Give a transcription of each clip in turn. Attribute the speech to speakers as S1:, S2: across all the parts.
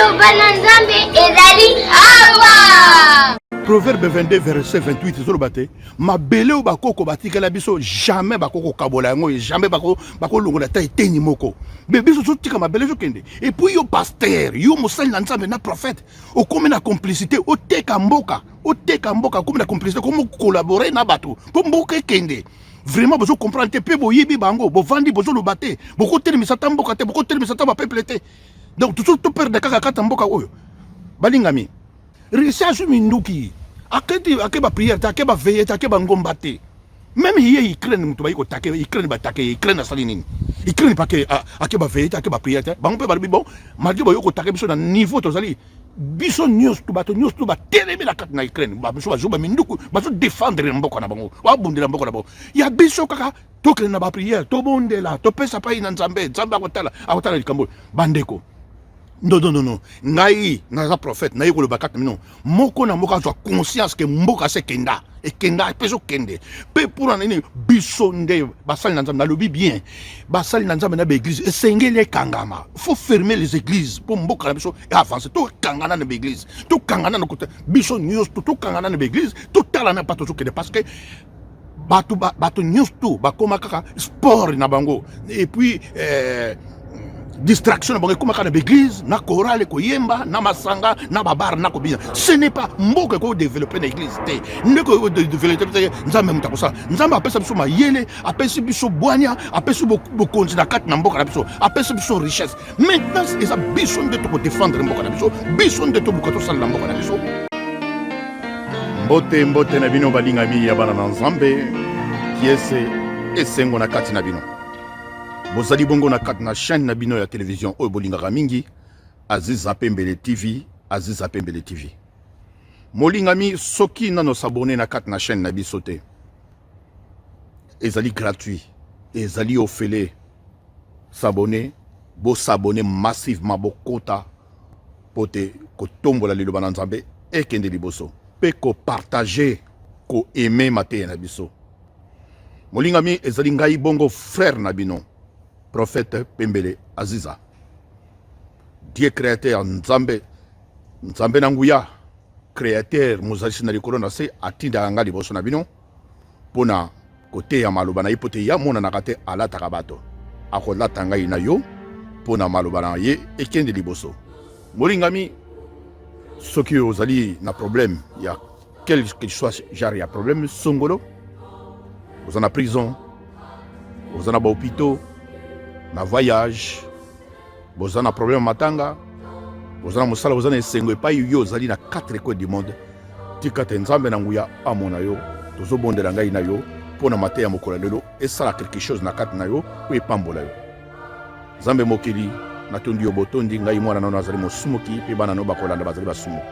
S1: Liloba na Nzambe ezali awa.
S2: Proverbe 22 verset 28 ezoloba te mabele oyo bakoko batikela biso jamais bakoki kokabola yango jamais bakolongola ata eteni moko me biso totika mabele ezokende epuis yo paster yo mosali na nzambe na prophète okomi na complicité oteka mboka oteka mboka okomi na complicité okomi collaborer na bato mpo mboka ekende vraiment bozo comprendre te mpe boyebi bango bovandi bozoloba te bokotelemisa ata mboka te bokotelemisa ata bapeuple te donc tozo toperde kaka kata mboka oyo balingami Russie azwi minduki aketi ake ba prière te ake ba veille te ake ba ngomba te meme ye Ukraine moto bayi kotake Ukraine batake ye Ukraine asali nini Ukraine pake ake ba veille te ake ba prière te bango mpe balobi bon malgré bayo kotake biso na niveau tozali biso nyonso to bato nyonso to batelemi na kati na Ukraine biso bazwi ba minduku bazo défendre mboka na bango babundela mboka na bango ya biso kaka tokende na ba prière tobondela topesa pai na Nzambe Nzambe akotala akotala likambo bandeko non non non non ngai naza prophète naye koloba kaka bino moko na moko azwa conscience ke mboka se ekenda ekenda mpe ezokende mpe mpona nini biso nde basali na nzambe nalobi bien basali na nzambe na baeglise esengeli ekangama faut fermer les églises mpo mboka na biso eavance tokangana na baeglise tokangana na kota biso nyonso tokangana na baeglise totala na mpa tozokende parce que bato bato nyonso to bakoma kaka sport na bango et puis eh, distraction na bango ekoma kaka na baeglise na chorale koyemba na masanga na babar na kobina ce n'est pas mboka ekoki développer na église te ndeko ekodeveloppe te nzambe moto akosala nzambe apesa biso mayele apesi biso bwania apesi bokonzi na kati na mboka na biso apesi biso richesse maintenant eza biso nde tokodefendre mboka na biso biso nde toluka tosalela mboka na biso mbote mbote na bino balingami ya bana na nzambe kiese esengo na kati na bino bozali bongo na kati na chaîne na bino ya television oyo bolingaka mingi aziza pembele tv aziza pembele tv molingami soki nano s'abonner na kati na chaîne na biso te ezali gratuit ezali ofele s'abonner bosabone massivement bokota mpo te kotombola liloba na nzambe ekende liboso mpe kopartage koaime mateya na biso molingami ezali ngai bongo frère na bino prophète pembele aziza dieu créateur nzambe nzambe na nguya créateur mozalisi na likolo na se atindaka ngai liboso na bino mpo na koteya maloba na ye mpo te ye amonanaka te alataka bato akolata ngai na yo mpo na maloba na ye ekende liboso molingami soki ozali na problème ya quel que soit genre ya problème songolo oza na prison oza na bahopitaux na voyage boza na problème matanga boza na mosala boza na esengo epai yo ozali na quatre coins du monde tika te nzambe na nguya amona yo tozobondela ngai na yo mpo na mateya mokolo ya lelo esala quelque chose na kati na yo mpo epambola yo nzambe mokili natondi yo botondi ngai mwana nano azali mosumuki mpe bana no bakolanda bazali basumuki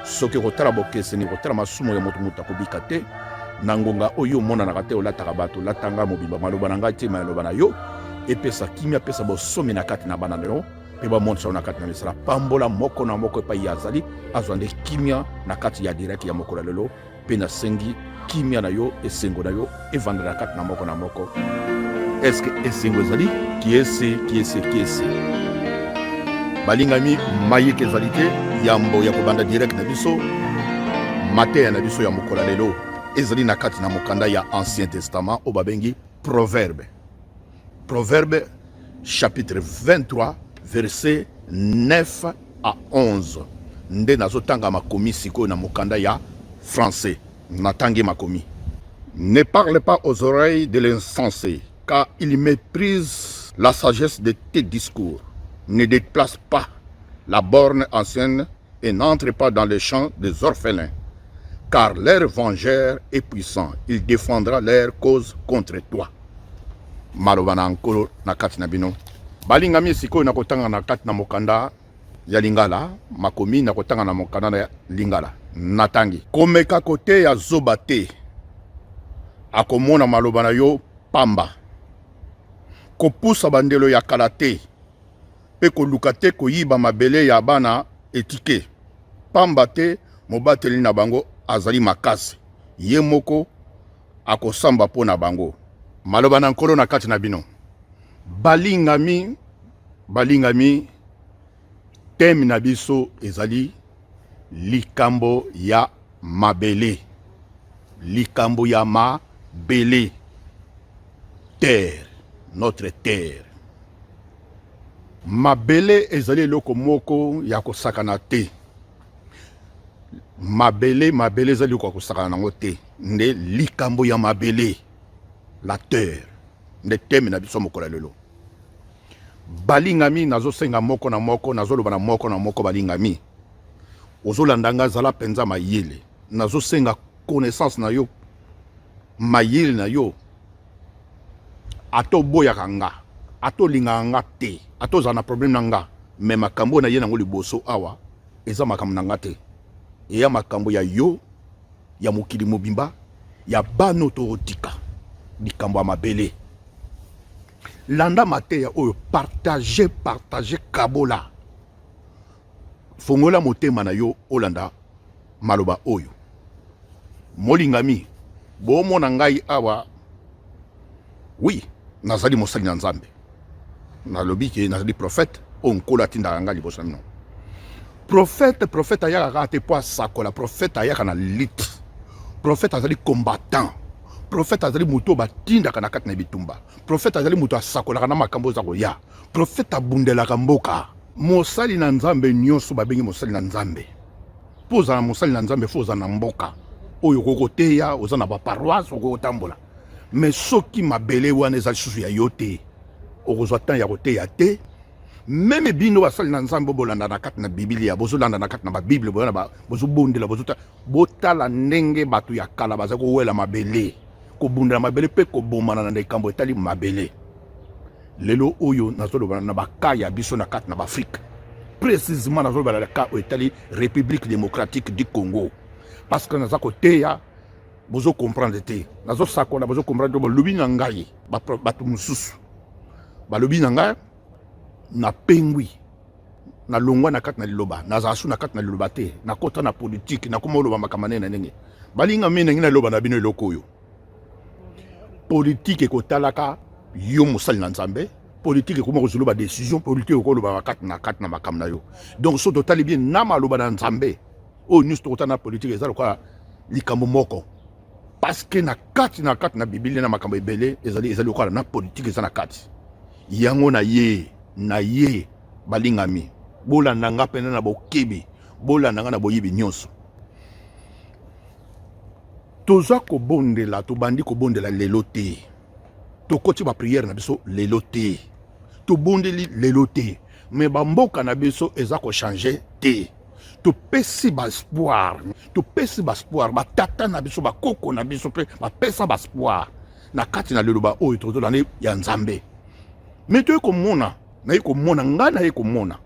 S2: soki okotala bokeseni okotala masumu ya moto moto akobika te na ngonga oyo omonanaka te olataka bato olata ngai mobimba maloba na ngai te maloba na yo epesa kimia epesa bosomi na kati na bana na yo mpe bamonisa yo na kati na misala pambola moko na moko epai ye azali azwa nde kimia na kati ya direct ya mokolo ya lelo mpe nasengi kimia na yo esengo na yo evanda na kati na moko na moko eske esengo ezali kiese kiese kiese balingami mayeke ezali te yambo ya kobanda direct na biso mateya na biso ya mokolo ya lelo ezali na kati na mokanda ya ancien testament oyo babengi proverbe proverbe chapitre 23 verset 9 à 11 nde nazotanga makomi sikoyo na mokanda ya français natangi makomi ne parle pas aux oreilles de l'insensé car il méprise la sagesse de tes discours ne déplace pas la borne ancienne et n'entre pas dans les champs des orphelins car leur vengeur est puissant il défendra leur cause contre toi maloba na nkolo na kati na bino balingami sikoyo nakotanga na kati na mokanda ya lingala makomi nakotanga na mokanda na lingala natangi komeka koteya zoba te akomona maloba na yo pamba kopusa bandelo ya kala te mpe koluka te koyiba mabele ya bana etike, pamba te mobateli na bango azali makasi, ye moko akosamba mpo na bango. Maloba na Nkolo na kati na bino, balingami, balingami. Thème na biso ezali likambo ya mabele. Likambo ya mabele. Terre, notre terre. Mabele ezali eloko moko ya kosakana te. Mabele, mabele ezali eloko ya kosakana nango te. Nde likambo ya mabele, la terre, nde thème na biso mokolo ya lelo. Balingami, nazosenga moko na moko, nazoloba na moko na moko, balingami, ozolanda nga, zala mpenza mayele. Nazosenga connaissance na yo, mayele na yo, ata oboyaka nga, ata olingaka nga te, ata ozala na problème na nga, mais makambo oyo naye nango liboso awa eza makambo na nga te, eya makambo ya yo, ya mokili mobimba, ya bano tokotika likambo ya mabele. Landa mateya oyo, partage, partage, kabola, fongola motema na yo olanda maloba oyo. Molingami, bomona ngai awa, oui, nazali mosali na Nzambe, nalobi ke nazali prophète oyo Nkolo atindaka ngai liboso na bino. Prophète, prophète ayaka kaka te mpo asakola, prophète ayaka na lutte, prophète azali combattant, prophète azali moto oyo batindaka na kati na bitumba, prophète azali moto asakolaka na makambo oza koya, prophète abundelaka mboka. Mosali na Nzambe nyonso babengi mosali na Nzambe. Mpo ozala mosali na Nzambe, fo ozala na mboka oyo okoki koteya, oza na baparoise okoki kotambola. Mais soki mabele wana eza lisusu ya yo te, okozwa temps ya koteya te. Meme bino basali na Nzambe bolanda na kati na Biblia, bozolanda na kati na babible, bozobondela, botala ndenge bato ya kala baza kowela mabele, kobundela mabele mpe kobomana na likambo etali mabele. Lelo oyo nazoloba na baka ya biso na kati na baafrike, précisément nazoloba na ka oyo etali République démocratique du Congo, parce que naza koteya, bozo comprendre te, nazosakola, bozo comprendre te. Balobi na ngai, bato mosusu balobi na ngai napengwi, nalongwa na kati na liloba, nazala su na kati na liloba te, nakota na politike, nakoma oloba makambo ndenge na ndenge. Balinga mingi ndenge naloba na bino eloko oyo, politike ekotalaka yo mosali na Nzambe, politike ekoma kozwa ba décision, politike ekoloba kati na kati na makambo na yo. Donc so totali bien na maloba na Nzambe oyo nyonso tokotala na politike eza lokola likambo moko, parce que na kati na kati na Biblia na makambo ebele ezali ezali lokola na politike eza na kati yango. Na ye na ye, balingami, bolanda nga mpena na bokebi, bolanda nga na boyebi nyonso. Toza kobondela, tobandi kobondela lelo te, tokoti baprière na biso lelo te, tobondeli lelo te, mais bamboka na biso eza kochange te. Topesi baespoir, topesi baespoir, batata na biso, bakoko na biso mpe bapesa baespoir na kati na liloba oyo tozolanda ya Nzambe. Mais toye komona, naye komona, ngai naye komona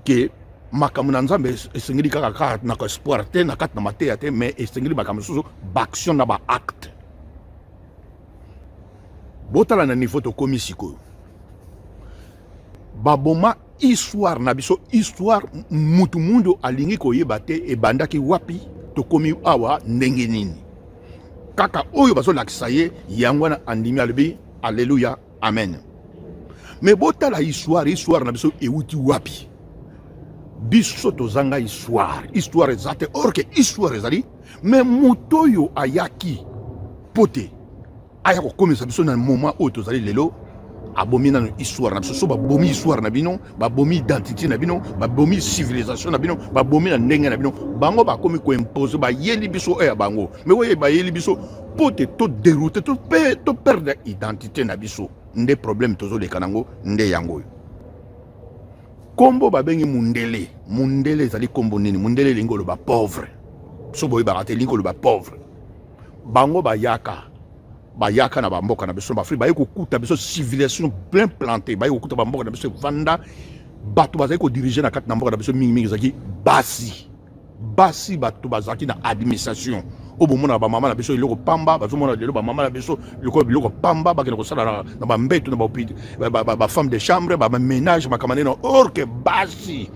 S2: ke makambo na Nzambe esengeli kaka kaka na espoir te, na kati na mateya te, mais esengeli makambo mosusu, baaction na baacte. Botala na niveau tokomi sikoyo, baboma histoire na biso, histoire mutu mundu alingi koyeba te ebandaki wapi, tokomi awa ndenge nini. Kaka oyo bazolakisa ye yango wana andimi, alobi alleluya, amen. Mais botala histoire, histoire na biso ewuti wapi? Biso tozanga histoire, histoire eza te, or ke histoire ezali. Mais moto oyo ayaki po te aya kokomisa biso na moment oyo tozali lelo, abomi nano histoire na biso. So babomi histoire na bino, babomi identité na bino, babomi civilisation na bino, babomi na ndenge na bino. Bango bakomi koimpose, bayeli biso oyo ya bango. Mais oyo bayeli biso po te todéroute, toperdre identité na biso, nde problème tozoleka nango nde yango oyo. Kombo babengi mundele, mundele ezali kombo nini? Mundele elingi koloba pauvre. So boyebaka te, elingi koloba pauvre. Bango bayaka, bayaka na bamboka na biso na baafrike, baye kokuta biso civilisation bien planté, baye kokuta bamboka na biso evanda. Bato bazali kodirige na kati na mboka na biso mingimingi ezalaki basi, basi bato bazalaki na administration. Oyo bomonaka bamama na biso eloko pamba, bazomona lelo bamama na biso lokola biloko pamba, bakende kosala na bambeto, na bafemme de chambre, baménage, makambo ndenge. Or ke basi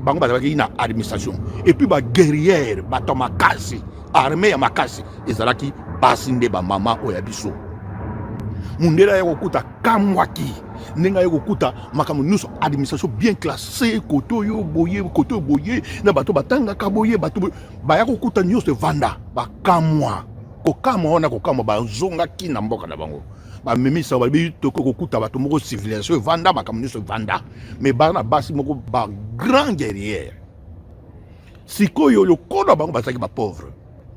S2: bango bazalaki na administration, et puis baguerrière, bato ya makasi, armée ya makasi ezalaki basi, nde bamama oyo ya biso. Mundele aya kokuta, kamwaki. Ndenge aye kokuta makambo nyonso, administration bien classé, kote oyo boye, kote oyo boye, na bato batangaka boye, bato baya kokuta nyonso evanda, bakamwa. Kokamwa wana, kokamwa, bazongaki na mboka na bango, bamemisa, balobi tokoki kokuta bato moko, civilisation evanda, makambo nyonso evanda, mais bana basi moko ba grand guerrière. Sikoyo lokola bango bazalaki bapauvre,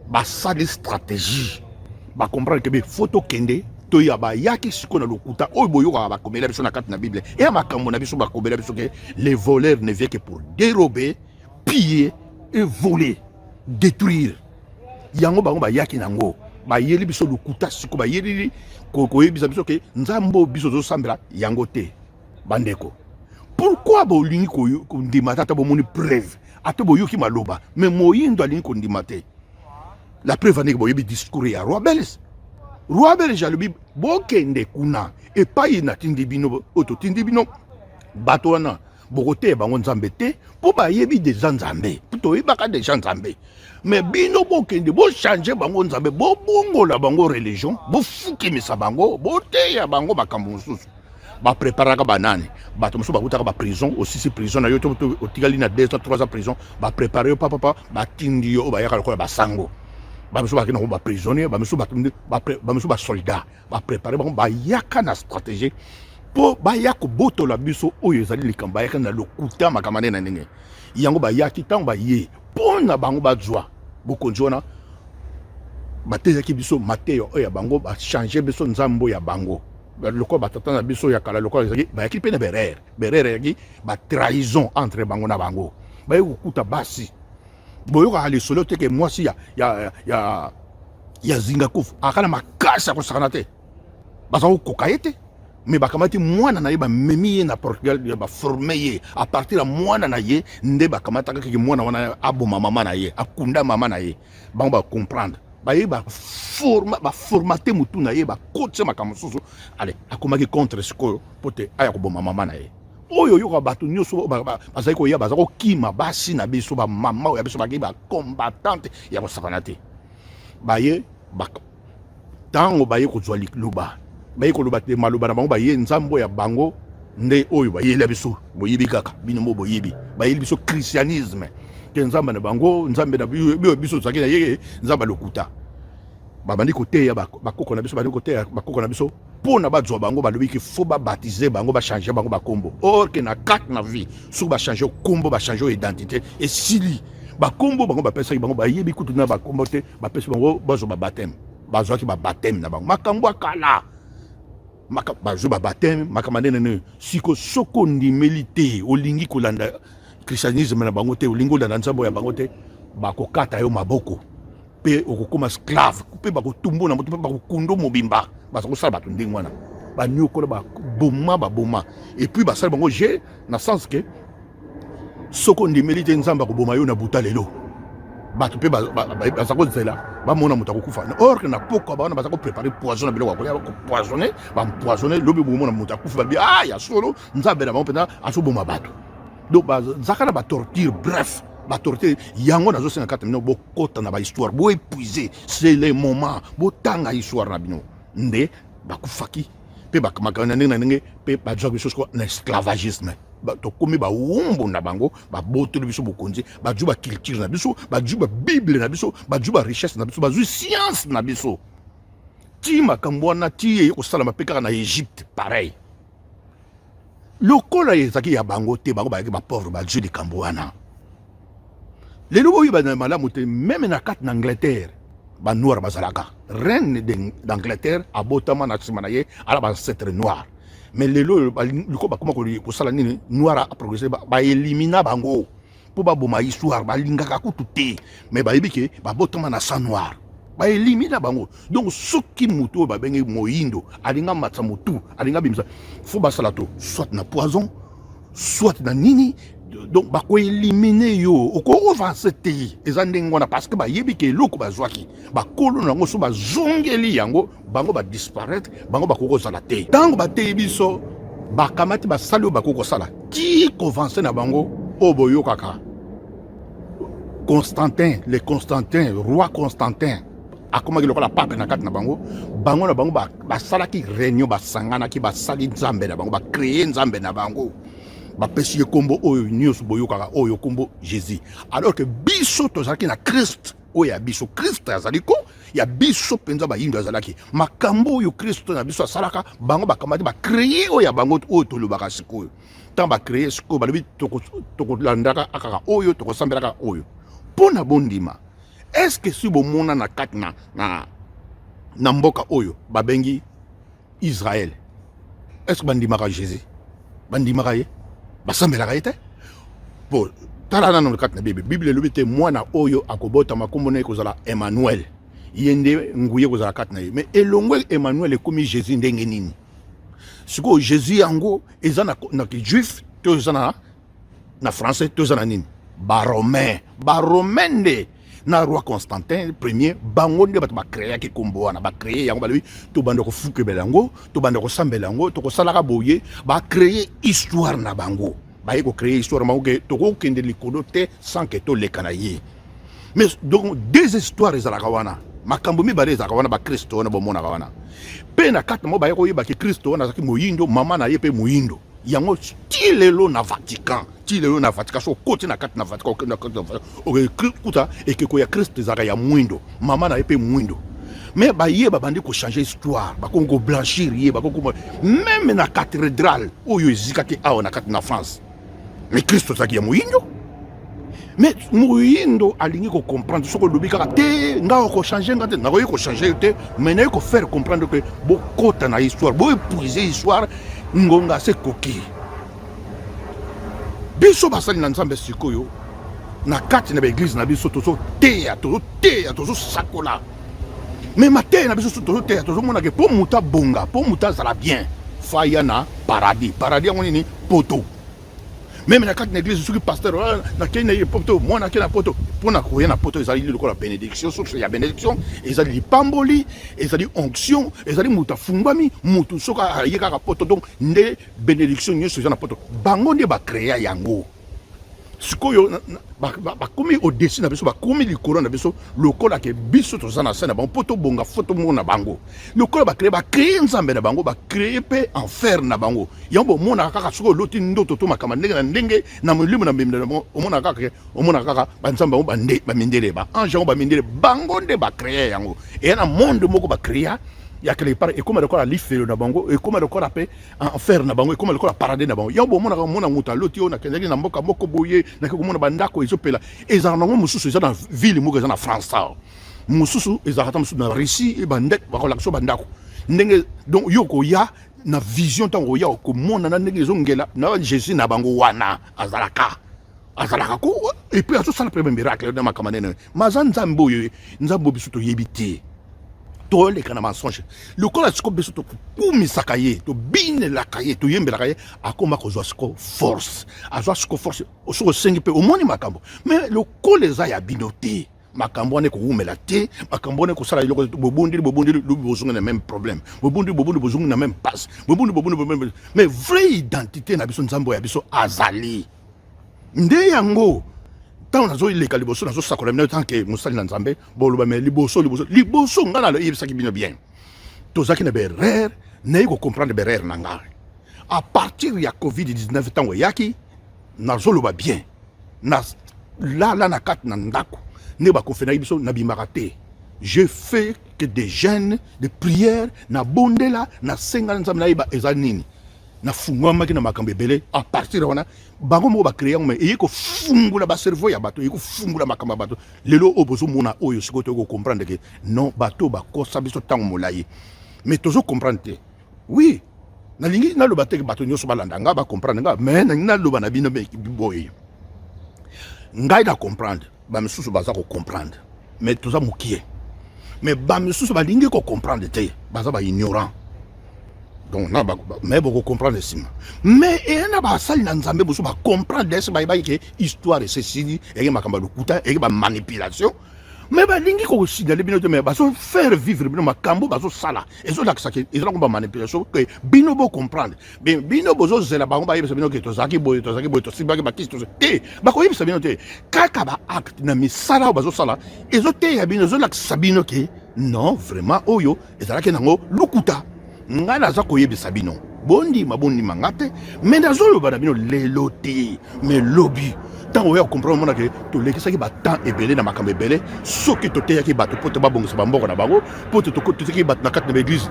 S2: basali stratégie, bacomprendre ke faut tokende toya. Bayaki sikoyo na lokuta oyo boyokaka bakomela biso na kati na Bible eya makambo na biso, bakomela biso ke les voleurs ne vient que pour dérober, piller et voler, détruire. Yango bango bayaki nango, bayeli biso lokuta. Sikoyo bayeli koyebisa biso ke Nzambe oyo biso tozosambela yango te. Bandeko, pourquoi bolingi kondima te? Ata bomoni preuve, ata boyoki maloba, mais moyindo alingi kondima te. La preuve, andenge boyebi discours ya roi belge. Roi belge alobi: bokende kuna epai natindi bino, oyo totindi bino, bato wana bokoteya bango Nzambe te, mpo bayebi déjà Nzambe, mpo toyebaka déjà Nzambe. Mais bino bokende, bochange bango Nzambe, bobongola bango religion, bofukimisa bango, boteya bango makambo mosusu. Bapreparaka banani? Bato mosusu bakutaka baprison. Osisi prison na yo to otikali na 2 ans, 3 ans prison, baprépare yo papapa, batindi yo. Oyo bayaka lokola basango, bamosusu bakende nango baprisonnier, bamosusu bamosusu basoldat. Baprépare bango, bayaka na stratégie mpo baya kobotola biso. Oyo ezali likambo, bayaka na lokuta, makambo nde na ndenge yango bayaki. Ntango baye mpo na bango bazwa bokonzi wana, bateyaki biso mateyo oyo ya bango, bachange biso Nzambe ya bango lokola batata na biso ya kala. Lokola ezalaki, bayaki mpe na berere berere, eyaki batrahison entre bango na bango. Baye kokuta basi, boyokaka lisolo te ke mwasi ya Zingakufu aka na makasi ya kosakana te, baza kokoka ye te. Mais bakamati mwana na ye, bamemi ye na Portugal, baforme ye. À partir ya mwana na ye nde bakamataka keke mwana wana aboma mama na ye, akunda mama na ye. Bango bacomprendre, baye baformate motu na ye, bakotisa makambo mosusu. Ale akomaki contre sikoyo mpo te aya koboma mama na ye. Oyo oyoka bato nyonso bazali koya, baza kokima basi na biso, bamama oyo ya biso bakei, bacombattante ya kosakana te. Baye, ntango baye kozwa liloba, baye koloba te maloba na bango, baye Nzambe ya bango nde oyo bayeli biso. Boyebi kaka bino mo boyebi, bayeli biso christianisme ke Nzambe na bango, Nzambe na biso tozalaki na ye, Nzambe alokuta. Babandi koteya bakoko na biso, bandi koteya bakoko na biso mpo na bazwa bango. Balobi ke faut babaptize bango, bachange bango bakombo. Or ke na kati na vie, soki bachange kombo, bachange identité, esili. Bakombo bango bapesaki bango, bayebi kutu na bakombo te. Bapesi bango, bazwa babaptême, bazwaki babaptême na bango, makambo ya kala, bazwi babaptême, makambo ndenge nini. Siko soki ondimeli te, olingi kolanda christianisme na bango te, olingi olanda Nzambe ya bango te, bakokata yo maboko mpe okokóma esclave, mpe bakotumbu na moto, mpe bakokundo mobimba. Baza kosala bato ndenge wana, baniokola, baboma, baboma. Et puis basali bango je na sens ke soki ondimeli te, Nzambe akoboma yo na buta lelo. Bato mpe baza kozela bamona moto akokufa. Or ke na pokwa bawana baza koprépare poison na biloko ya kolia, bakopoisonne, bampoisonne. Lobi bomona moto akufi, balobi: ah, ya solo, Nzambe na bango mpenza azoboma bato. Donc bazaka na batorture, bref, batorture yango. Nazosenga kati na bino, bokota na bahistoire, boépuise, c'est le moment botanga histoire na bino. Nde bakufaki mpe makambo na ndenge na ndenge, mpe bazwaki biso sikoyo na esclavagisme. Tokomi bawumbu na bango. Babotoli biso bokonzi, bazwi baculture na biso, bazwi babible na biso, bazwi barichesse na biso, bazwi science na biso. Ti makambo wana ti eye kosalama mpe kaka na Egypte, pareil. Lokola ezalaki ya bango te, bango bayaki bapauvre, bazwi likambo wana. Lelo boyeba na malamu te, même na kati na Angleterre, banoir bazalaka. Reine d'Angleterre abotama na nsima na ye ala baancêtre noir. Mais lelo oyo liko bakoma kosala nini? Noir aprogresse, baelimina bango mpo baboma histoire. Balingaka kutu te, mais bayebi ke babotama na sang noir, baelimina bango. Donc soki motu oyo babengi moyindo alinga matisa motu, alinga bimisa, faut basala to soit na poison, soit na nini. Donc bakoelimine yo, okoavance te. Eza ndenge wana, parce que bayebi ke eloko bazwaki bakolo na yango, so bazongeli yango, bango badisparaître, bango bakoki kozala te. Ntango bateyi biso, bakamati, basali oyo bakoki kosala ti kovance na bango. Oyo boyokaka Constantin, le Constantin, roi Constantin. Akomaki lokola pape na kati na bango. Bango na bango basalaki réunion, basanganaki, basali nzambe na bango, bacreye nzambe na bango, bapesi ye nkombo oyo nyonso boyokaka, oyo nkombo Jésus. Alors que biso tozalaki na Christ oyo ya biso. Christ azali ko ya biso mpenza, bayindo azalaki makambo oyo Christ na biso asalaka. Bango bakamati, bacreye oyo ya bango oyo tolobaka sikoyo. Ntango bacreye sikoyo, balobi tokolandaka kaka oyo, tokosambelaka oyo mpo na bondima. Est-ce si bomona na kati na mboka oyo babengi Israël, est-ce bandimaka Jésus? Bandimaka ye, basambelaka ye te. Po tala nano kati na Bible, Bible elobi te mwana oyo akobotama, nkombo na ye kozala Emmanuel, ye nde nguye kozala kati na ye. Mais elongo Emmanuel ekomi Jésus ndenge nini? Sikoyo Jésus yango eza na juif to eza na français to eza na nini? Baromain, baromain nde na roi Constantin Premier, bango nde bato bacréaki nkombo wana. Bacréer yango, balobi tobanda kofukemela yango, tobanda kosambela yango, tokosalaka boye. Bacréer histoire na bango, baye kocréer histoire na bango ke tokokende likolo te sans ke toleka na ye. Mais donc deux histoires ezalaka wana, makambo mibale ezalaka wana. Bakristo wana bomonaka wana mpe na kati na mo, baye koyebaki Kristo wana azalaki moyindo, mama na ye mpe moyindo. Yango ti lelo na Vatican, ti lelo na Vatican, so okoti na kati na Vatican, okende na kati na Vatican, okuta ekeko ya Kristo ezalaka ya mwindo, mama na ye mpe mwindo. Mais baye babandi kochanger histoire, bakomi koblanchir ye, bakoki même na cathédrale oyo ezikaki awa na kati na France. Mais Kristo azalaki ya moyindo. Mais moyindo alingi kocomprendre. Soki olobi kaka te, nga okochange nga te, nakoki kochange te, mais naye kofaire comprendre ke bokota na histoire, boépuise histoire, ngonga se koki. Biso basali na Nzambe sikoyo na kati na baeglise na biso, tozoteya, tozoteya, tozosakola. Mais mateya na biso so tozoteya, tozomonake mpo moto abonga, mpo moto azala bien, faya na paradis. Paradis yango nini? Poto. Même na kati na église, soki pasteur nakei na ye poto, mwana akei na poto, mpona koya na poto ezali lokola bénédiction, source ya bénédiction, ezali lipamboli, ezali onction, ezali moto afungwami. Motu soki aye kaka poto, donc nde bénédiction nyonso eza na poto. Bango nde bacréa yango. Sikoyo bakomi au-dessus na biso, bakomi likolo na biso, lokola ke biso toza na se na bango. Mpo tobonga, fo tomona bango lokola bacréer, bacréer nzambe na bango, bacréer mpe enfer na bango. Yango bomonaka kaka soki oloti ndoto to makambo ndenge na ndenge na molimo na mbembe na bango, omonaka kaka, omonaka kaka banzambe bango, bamindele, baange yango, bamindele, bango nde bacréer yango. Eya na monde moko bacréa ya quelque part, ekóma lokola lifelo na bango, ekóma lokola mpe enfer na bango, ekóma lokola paradis na bango. Yango bomonaka, omona moto aloti oyo: nakendaki na mboka moko boye, nake komona bandako ezopela. Ezalaka nango, mosusu eza na ville moko eza na France awa, mosusu ezalaka ta mosusu na Russie. Bandeko bakolakisa bandako ndenge, donc yo koya na vision, ntango oya komona na ndenge ezongela na Jésus na bango wana, azalaka ko, et puis azosala mpe miracle na makambo nene. Maza nzambe oyo, nzambe oyo biso toyebi te, toleka na mensonge. Lokola siko biso tokumisaka ye, tobinelaka ye, toyembelaka ye, akóma kozwa siko force, azwa siko force. Soki osengi mpe, omoni makambo. Mais lokola eza ya bino te, makambo wana ekowumela te. Makambo wana ekosala eloko. Bobondeli, bobondeli, lobi bozongi na même problème. Bobondeli, bobondeli, bozongi na même passe. Bobondeli, bobondeli, bobondeli. Mais vraie identité na biso, nzambe oyo ya biso azali nde yango. Ntango nazoleka liboso, nazosakola bino tant que mosali na Nzambe, boloba me liboso, liboso, liboso ngai nayebisaki bino bien, tozalaki na baerreur. Naye kocomprendre baerreur na ngai à partir ya COVID-19. Ntango eyaki, nazoloba bien, nalala na kati na ndako nde bakonfinaki biso, nabimaka te. Je fais que des jeûnes de prière, nabondela, nasenga Nzambe nayeba eza nini. Nafungwamaki na makambo ebele à partir wana. Bango moko bacréer yango, mais eye kofungula bacerveau ya bato, eye kofungula makambo ya bato. Lelo oyo bozomona oyo sikoyo, toyei kocomprendre ke non, bato bakosa biso ntango molai, mais tozocomprendre te. Oui, nalingi naloba te ke bato nyonso balanda nga, bacomprendre nga, mais nalingi naloba na bino boye: ngai na comprendre, bamisusu baza kocomprendre, mais toza mokie. Mais bamisusu balingi kocomprendre te, baza baignorant. Donc na mais bokocomprendre nsima. Mais eya na basali na Nzambe mosusu bacomprendre ese, bayebaki ke histoire esesili, eyaki makambo ya lokuta, eyaki bamanipulation. Mais balingi kosignaler bino te, mais bazo faire vivre bino makambo bazosala, ezolakisa ke ezalaka bamanipulation, ke bino bocomprendre. Bino bozozela bango bayebisa bino ke tozalaki boye, tozalaki boye, tosimbaki bakisi te. Bakoyebisa bino te, kaka baacte na misala oyo bazosala ezoteya bino, ezolakisa bino ke non, vraiment oyo ezalaki nango lukuta. Ngai naza koyebisa bino, bondima bondima nga te, mais nazoloba na bino lelo te, mais lobi ntango oya comprendre, omona ke tolekisaki batemps ebele na makambo ebele. Soki toteyaki bato mpo te babongisa bamboka na bango, mpo te toteyaki bato na kati na baeglise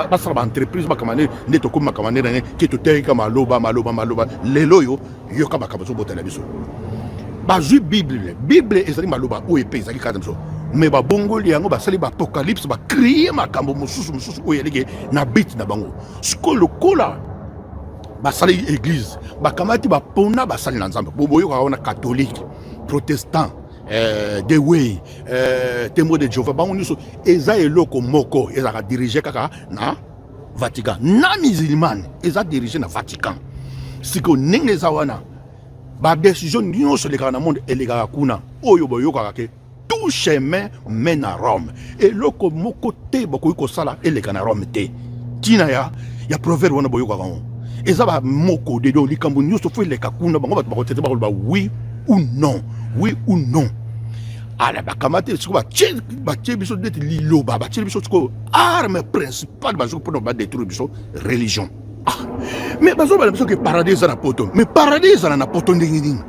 S2: basala baentreprise, makambo nde nde tokomi makambo nde na ke toteyaki ka maloba maloba maloba. Lelo oyo yoka makambo ezobotela biso. Bazwi Bible, Bible ezali maloba oyo epe ezali kati na biso, mais babongoli yango, basali baapocalypse, bacréer makambo mosusu mosusu oyo eleki na but na bango. Sikoyo lokola basali église, bakamati bapona basali na Nzambe, boyokaka wana catholique, protestant, the Way, Témoin de Jéhovah, bango nyonso eza eloko moko, ezalaka dirigé kaka na Vatican. Na musulmane eza dirigé na Vatican. Sikoyo ndenge eza wana, badécision nyonso elekaka na monde elekaka kuna. Oyo boyokaka ke tout chemin mène à Rome, eloko moko te bakoki kosala eleka na Rome te. Ntina ya proverbe wana boyokaka ngo eza bamoko de. Donc likambo nyonso faut eleka kuna. Bango bato bakotete, bakoloba oui ou non, oui ou non. Ala bakamati sikoyo, batie biso neti liloba, batie biso sikoyo arme principale bazwi mpona badétruire biso, religion. Ah, mais bazobala biso ke paradis eza na poto. Mais paradis ezala na poto ndenge nini,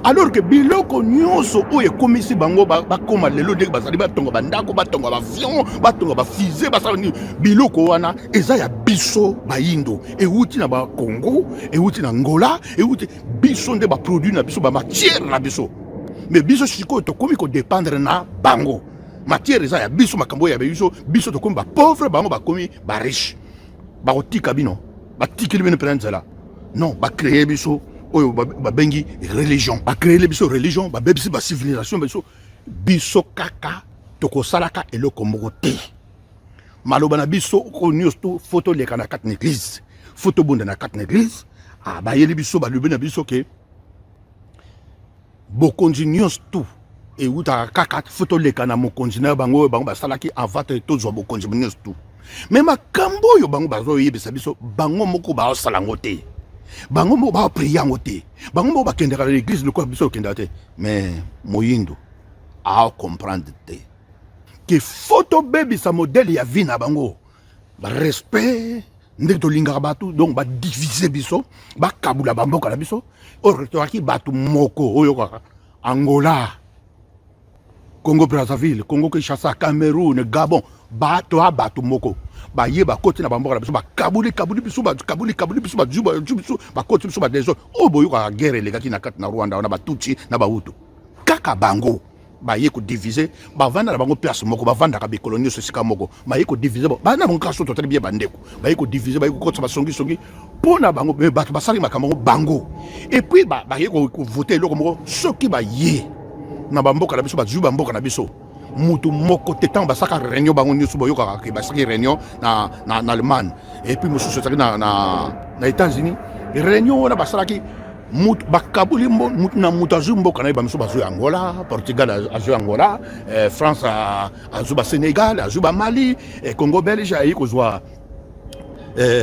S2: alors que biloko nyonso oyo ekomisi bango bakóma lelo ndenge bazali, batonga bandako, batonga baavion, batonga bafusée, basala nini, biloko wana eza ya biso bayindo, ewuti na Bakongo, ewuti na Ngola, ewuti biso nde baproduit na biso, bamatière na biso. Mais biso sikoyo tokomi kodépendre na bango. Matière eza ya biso, makambo oyo ya biso. Biso tokomi bapauvre, bango bakomi bariche. Bakotika bino, batikeli bino mpena nzela. Non, bacréer biso oyo babengi religion, bacréele biso religion, babebisi bacivilisation biso. Biso kaka tokosalaka eloko moko te. Maloba na biso oyo nyonso, faut toleka na kati na église, faut tobunda na kati na église. Ah, bayeli biso, balobi na biso ke bokonzi nyonso tu ewutaka kaka, faut toleka na mokonzi na bango oyo bango basalaki avant tozwa bokonzi nyonso tu. Mais makambo oyo bango bazoyebisa biso, bango moko baosala yango te, bango moko baoprier yango te, bango moko bakendaka na l'église lokola biso okendaka te. Mais moyindo aocomprendre te ke faut tobebisa modèle ya vie na bango, barespect ndenge tolingaka bato. Donc badivise biso, bakabula bamboka na biso. Oyo tozalaki bato moko, oyo kaka Angola, Congo Brazzaville, Congo Kinshasa, Cameroun, Gabon, bato a bato moko. Baye bakoti na bamboka na biso, bakabuli kabuli biso, bakabuli kabuli biso, bazwi biso, bakoti biso badésordre oyo boyokaka. Guerre elekaki na kati na Rwanda wana, Batutsi na Bahutu, kaka bango baye kodivise. Bavanda na bango place moko, bavandaka bikolo nyonso esika moko, baye kodivise bana bango kaka. So totali bien, bandeko, baye kodivise, baye kokotisa basongisongi mpo na bango. Bato basali makambo yango bango, et puis baye kovote eloko moko. Soki baye na bamboka na biso, bazwi bamboka na biso, mutu moko te. Ntango basalaka réunion bango nyonso, boyokaka ke basalaki réunion na Allemagne, et puis mosusu ezalaki na États-Unis. Réunion wana basalaki, mutu bakabuli, mutu na mutu azwi mboka na ye. Bamiso bazwi Angola, Portugal azwi Angola, France azwi Basénégal, azwi Bamali, Congo belge ayi kozwa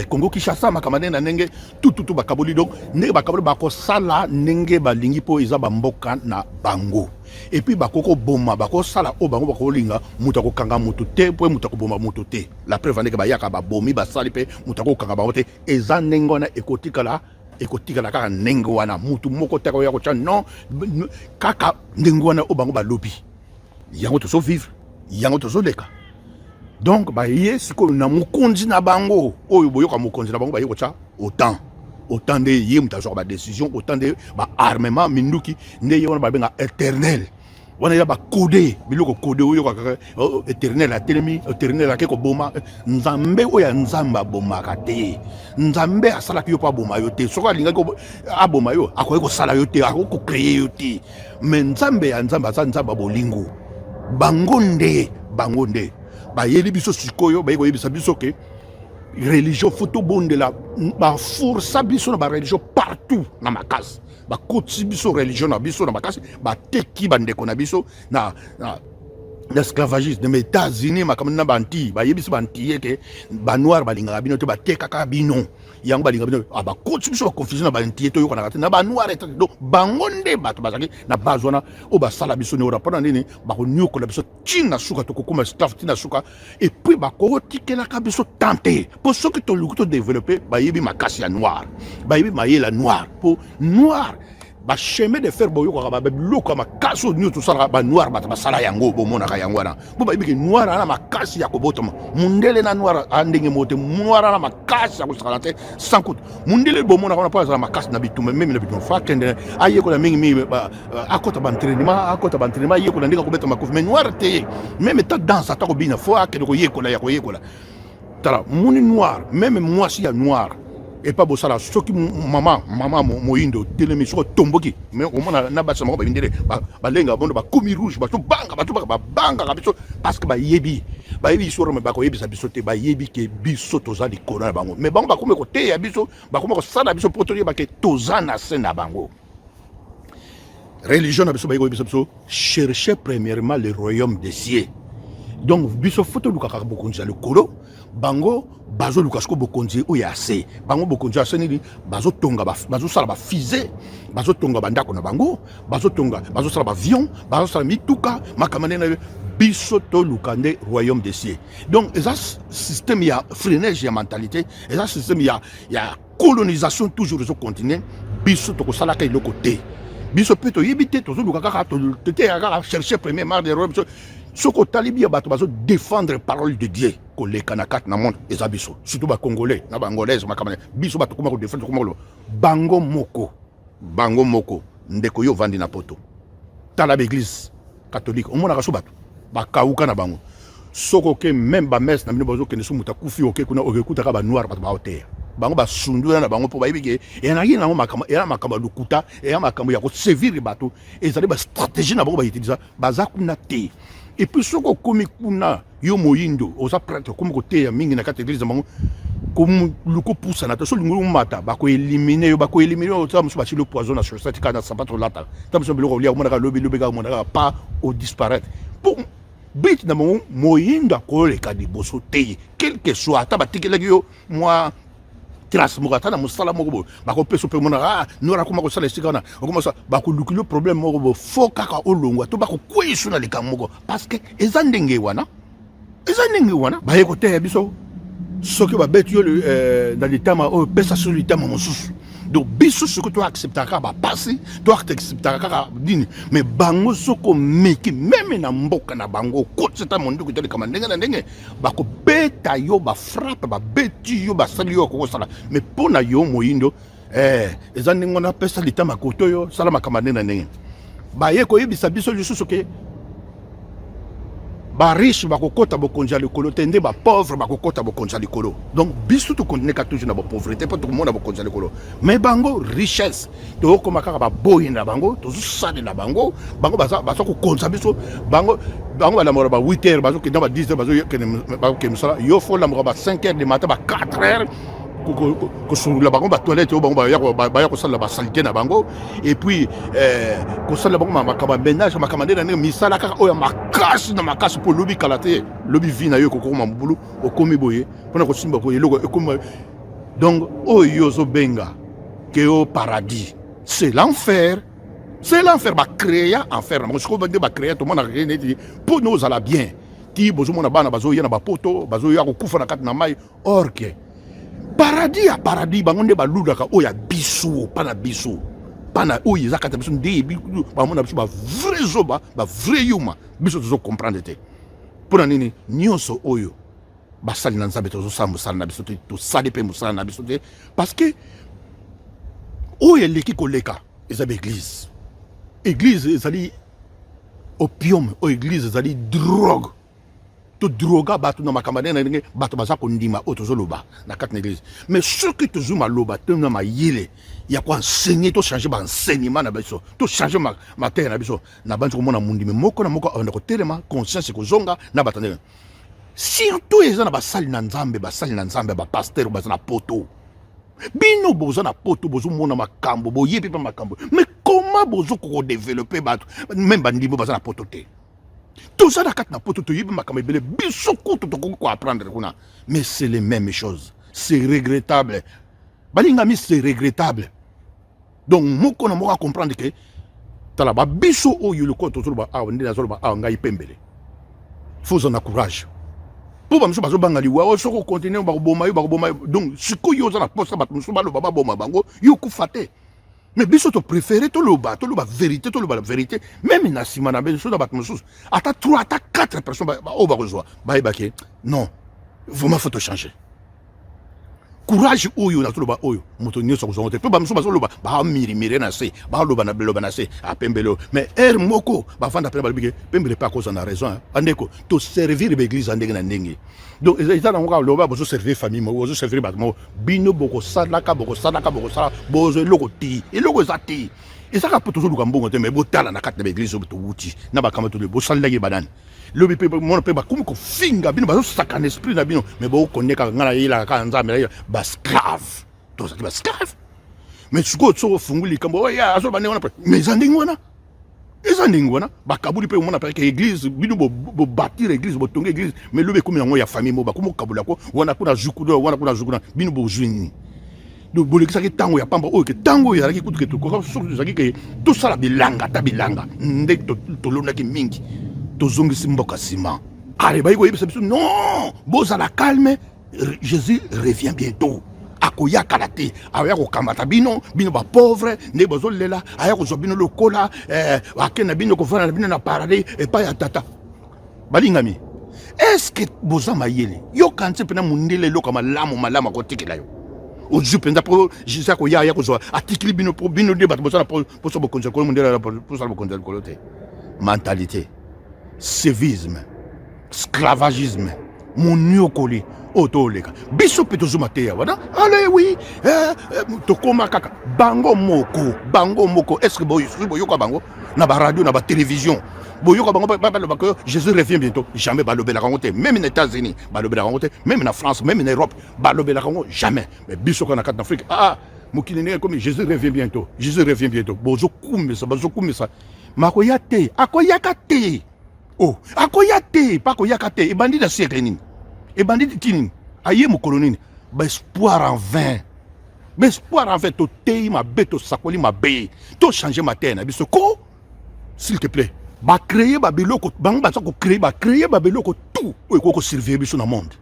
S2: Congo Kinshasa, makambo ndenge na ndenge tututu bakaboli. Donc ndenge bakaboli, bakosala ndenge balingi mpo eza bamboka na bango. Et puis bakoki koboma, bakosala oyo bango bakolinga. Moto akokanga moto te, mpo moto akoboma moto te. La preuve, ndenge bayaka, babomi, basali, mpe moto akokanga bango te. Eza ndenge wana, ekotikala, ekotikala kaka ndenge wana. Motu moko te akoya kotya non, kaka ndenge wana oyo bango balobi, yango tozovivre, yango tozoleka. Donc baye sikoyo na mokonzi na bango oyo boyoka, mokonzi na bango baye kotya OTAN. OTAN nde ye moto azwaka badécision, OTAN nde baarmement, minduki nde ye wana babenga éternel. Wana eza bacode, biloko code oyo kaka oh, éternel atelemi, éternel ake koboma. Nzambe oyo ya Nzambe abomaka te. Nzambe asalaki yo mpo aboma yo te. Soki alingaki aboma yo, akoki kosala yo te, akoki kocréer yo te. Mais Nzambe ya Nzambe aza Nzambe ya bolingo. Bango nde bayeli biso sikoyo, baye koyebisa biso ke religion, faut tobondela. Baforsa biso na bareligion partout na makasi, bakotisi biso religion na biso na makasi, bateki bandeko na biso na L'esclavagisme na États-Unis, makambo na banti bayebisi bantiye ke banoir balingaka bino te, batekaka bino yango, balingaka bino. Ah, bakoti biso baconfusion na bantiye, toyokanaka te na banoir. Donc bango nde bato bazalaki na base wana oyo basala biso nde wana. Mpona nini bakonyokola biso ntina suka? Tokokoma esclave ntina suka. Et puis bakotikelaka biso temps te, mpo soki toluki todévelopper, bayebi makasi ya noir, bayebi mayele ya noir, mpo noir bachemin de fer boyokaka, babiloko ya makasi oyo nyonso tosalaka, banoir bato basala yango, bomonaka yango wana, mpo bayebi ke noir ana makasi ya kobotama. Mundele na noir a ndenge moko te. Noir ana makasi ya kosakana te, sans kutu mundele bomonaka wana, mpo azala makasi na bitumba, même na bitumba fa akende ayekola mingimingi, akota baentraînement, akota baentraînement, ayekola ndenge akobeta makofi. Mais noir te, même ta danse, ata kobina, fo akende koyekola ya koyekola. Tala moni noir, même mwasi ya noir epa bosala, soki mama moyindo telemi, soki otomboki, mais omona na basi moko babindele balenga bondo, bakomi rouge, bazobanga, bato babangaka biso parce que bayebi histoire, mais bakoyebisa biso te. Bayebi ke biso toza likolo na bango, mais bango bakomi koteya biso, bakomi kosala biso mpo toyeba ke toza na se na bango. Religion na biso bayi koyebisa biso: cherchez premièrement le royaume des cieux. Donc biso fo tolukaka bokonzi ya likolo. Bango bazoluka siko bokonzi oyo ya se. Bango bokonzi ya se nini? Bazotonga, bazosala bafusées, bazotonga bandako na bango, bazotonga, bazosala baavion, bazosala mituka, makambo ndenge. Biso toluka nde royaume des cieux. Donc eza système ya freinage ya mentalité, eza système ya colonisation, toujours ezocontinue. Biso tokosalaka eloko te, biso mpe toyebi te, tozoluka kaka, toteya kaka chercher premièrement le royaume. Soki otali bia, bato bazodéfendre parole de Dieu koleka na kati na monde eza biso, surtout bacongolais na baangolaise. Makambo biso bato koma kodéfendre, koma koloba bango moko, bango moko. Ndeko, yo ovandi na Poto, tala baeglise catholique, omonaka so bato bakauka na bango. Soki oke même bamesse na bino, bazokende, so moto akufi, oke kuna, okekutaka banoir bato baoteya bango, basundula na bango, mpo bayebi ke eyalaki nango makambo, eya makambo ya lokuta, eya makambo ya koservir bato, ezali bastratégie na bango bautiliza. Baza kuna te. Et puis soki okomi kuna, yo moyindo oza prêtre, okomi koteya mingi na kati ya église na bango, koluka opusana te. So olingi omata, bakoéliminer yo, bakoéliminer yo. Ta mosusu basili poison na chaussette, kaka na sapato olata, ta mosusu biloko olia, omonaka lobi lobi kaka, omonaka pas odisparaître. Po but na bango, moyindo akoleka liboso te, quel que soit ata batikelaki yo mwa trace moko, ata na mosala moko boye, bakopesa mpe mona: ah, noir akoma kosala esika wana, okoma kosala, bakolukili yo problème moko boye, fo kaka olongwa to bakokweyisa na likambo moko, parce que eza ndenge wana, eza ndenge wana baye koteya biso. Soki babeti yo na litama oyo, pesa so litama mosusu. Donc biso soki toacceptaka kaka bapasi, toacceptaka kaka nini, mais bango soki omeki même na mboka na bango, okotisa ta monduku, etalekama ndenge na ndenge, bakobeta yo, bafrappe, babeti yo, basali yo akokosala. Mais mpo na yo moyindo, eza ndenge wana: pesa litama koto oyo, sala makambo ndenge na ndenge. Baye koyebisa biso lisusu ke bariche bakokɔta bokonzi ya likolo te, nde bapauvre bakokɔta bokonzi ya likolo. Donc biso tokontinue kaka toujours na bapauvreté mpo tokomona bokonzi ya likolo, mais bango richesse. Tokokoma kaka baboyi na bango, tozosalela bango, bango baza kokonza biso. Bango balamukaka ba 8 heures, bazokende ba 10 heures, bazokende mosala. Yo fo olamuka ba 5 heures du matin, ba 4 heures, kosundola bango batoilette oyo bango baya kosalela basaleté na bango, et puis kosalela bango makambo ya ménage, makambo nde na ndenge, misala kaka oyo ya makasi na makasi, mpo lobi kala te, lobi vie na yo ekokokoma mobulu. Okomi boye mpona kosimba eloko ekomi. Donc oyo ozobenga ke o paradis, c'est l'enfer, c'est l'enfer. Bacréa enfer na bango. Sikoyo nde bacréa, tomonaka ke neti mpo na ozala bien ti bozomona bana bazoya na bapoto, bazoya kokufa na kati na mai. Or ke paradis ya paradis, bango nde balulaka oyo ya biso, mpa na biso, mpa na oyo eza kati ya biso. Nde bamona biso bavrai zoba, bavrai yuma. Biso tozocomprendre te mpo na nini nyonso oyo basali na Nzambe tozosala mosala na biso te, tosali mpe mosala na biso te, parce que oyo eleki koleka eza baeglise. Église ezali opium, oyo église ezali drogue. Todroga bato na makambo ndenge na ndenge. Bato baza kondima oyo tozoloba na kati na église. Mais soki tozwi maloba te na mayele ya koenseigner, tochange baenseignement na biso, tochange mateya na biso, na bandi komona mondimi moko na moko abanda kotelema, conscience ekozonga na bato ndenge. Surtout eza na basali na Nzambe, basali na Nzambe, bapasteur baza na Poto. Bino boza na Poto, bozomona makambo, boyebi mpe makambo, mais comment bozokoka kodévelopper bato, même bandimi baza na Poto te? Toza na kati na poto, toyebi makambo ebele, biso kutu tokoki koapprendre kuna, mais c'est les mêmes choses. C'est regrettable, balingami, c'est regrettable. Donc moko na moko acomprendre ke tala babiso oyo lokola tozoloba awa, nde nazoloba awa, ngai pembele, faut ozala na courage, mpo bamosusu bazobanga liwa. Oyo soki ocontinue, bakoboma yo, bakoboma yo. Donc sikoyo oza na posa bato mosusu baloba baboma bango, yo kufa te. Mais biso topréféré toloba, toloba vérité, toloba la vérité, même na nsima na biso na bato mosusu, ata 3, ata 4 personnes oyo bakozwa, bayebake non, vraiment faut tochanger. Courage oyo nazoloba oyo, moto nyonso akozwango te, mpo bamosusu bazoloba, bamirimire na se, baloba na loba na se apembele oyo. Mais heure moko bavanda pene, balobi ke pembele mpe akozwa na raison. Bandeko, toservir baeglise ya ndenge na ndenge. Donc eza nango kaka loba, bozoservir famille moko, bozoservir bato moko. Bino bokosalaka, bokosalaka, bokosala, bozwa eloko te. Eloko eza te, eza kaka mpo tozoluka mbongo te. Mais botala na kati na baeglise oyo towuti na bakambo toli, bosalelaki banani? Lobi mpe mona mpe bakomi kofinga bino, bazosaka na esprit na bino, mais bokonde kaka ngai nayelaka kaka Nzambe, nayela baesclave. Tozalaki baesclave. Mais sikoyo soki ofunguli likambo oyo azoloba ndenge wana mpe, mais eza ndenge wana, eza ndenge wana. Bakabuli mpe, omona peke église, bino bobâtir église, botonga église, mais lobi ekomi yango ya famille moko, bakomi kokabola ko wana kuna zukuna, wana kuna zukuna. Bino bozwi nini? Donc bolekisaki ntango ya pamba oyo ke ntango oyo ezalaki kutu ke tokoka, soki tozalaki ke tosala bilanga, ata bilanga nde tolondaki mingi, tozongisi mboka nsima. Ale bayi koyebisa biso: non, bozala calme, Jésus revient bientôt, akoya kala te, aya kokamata bino, bino bapauvre nde bozolela, aya kozwa bino lokola ake na bino kovanda na bino na paradis epai ya Tata. Balingami, est-ce boza mayele? Yoka nti mpena mondele, eloko malamu malamu akotikela yo, ozwi mpenza mpo Jésus akoya, aya kozwa, atikili bino mpo bino nde bato bozala mposa bokonzi ya likolo. Mondele mposala bokonzi ya likolo te. Mentalité sévisme, esclavagisme, moniokoli oyo tooleka biso mpe tozoma te ya wana. Ale wi, tokóma kaka bango moko, bango moko. Est ce que boyoka bango na baradio, na batelevizio? Boyoka bango balobaka Jésus revient bientôt? Jamais balobelaka yango te. Même na États-Unis balobelaka yango te, même na France, même na Europe balobelaka yango jamais. Mais biso kaka na kati na Afrique, ah, mokili ndenge ekomi, Jésus revient bientôt, Jésus revient bientôt. Bozokumisa, bazokumisa, makoya te, akoyaka te. Oh, akoya te, mpe akoyaka te. Ebandi na siècle nini? Ebandi ti nini? Aye mokolo nini? Baespoir en vain, baespoir en vain. Toteyi mabe, tosakoli mabe, tochange mateya na biso ko, s'il te plaît. Bacréer babiloko, bango baza kocréer, bacréer babiloko tout oyo ekoki kosurveiller biso na monde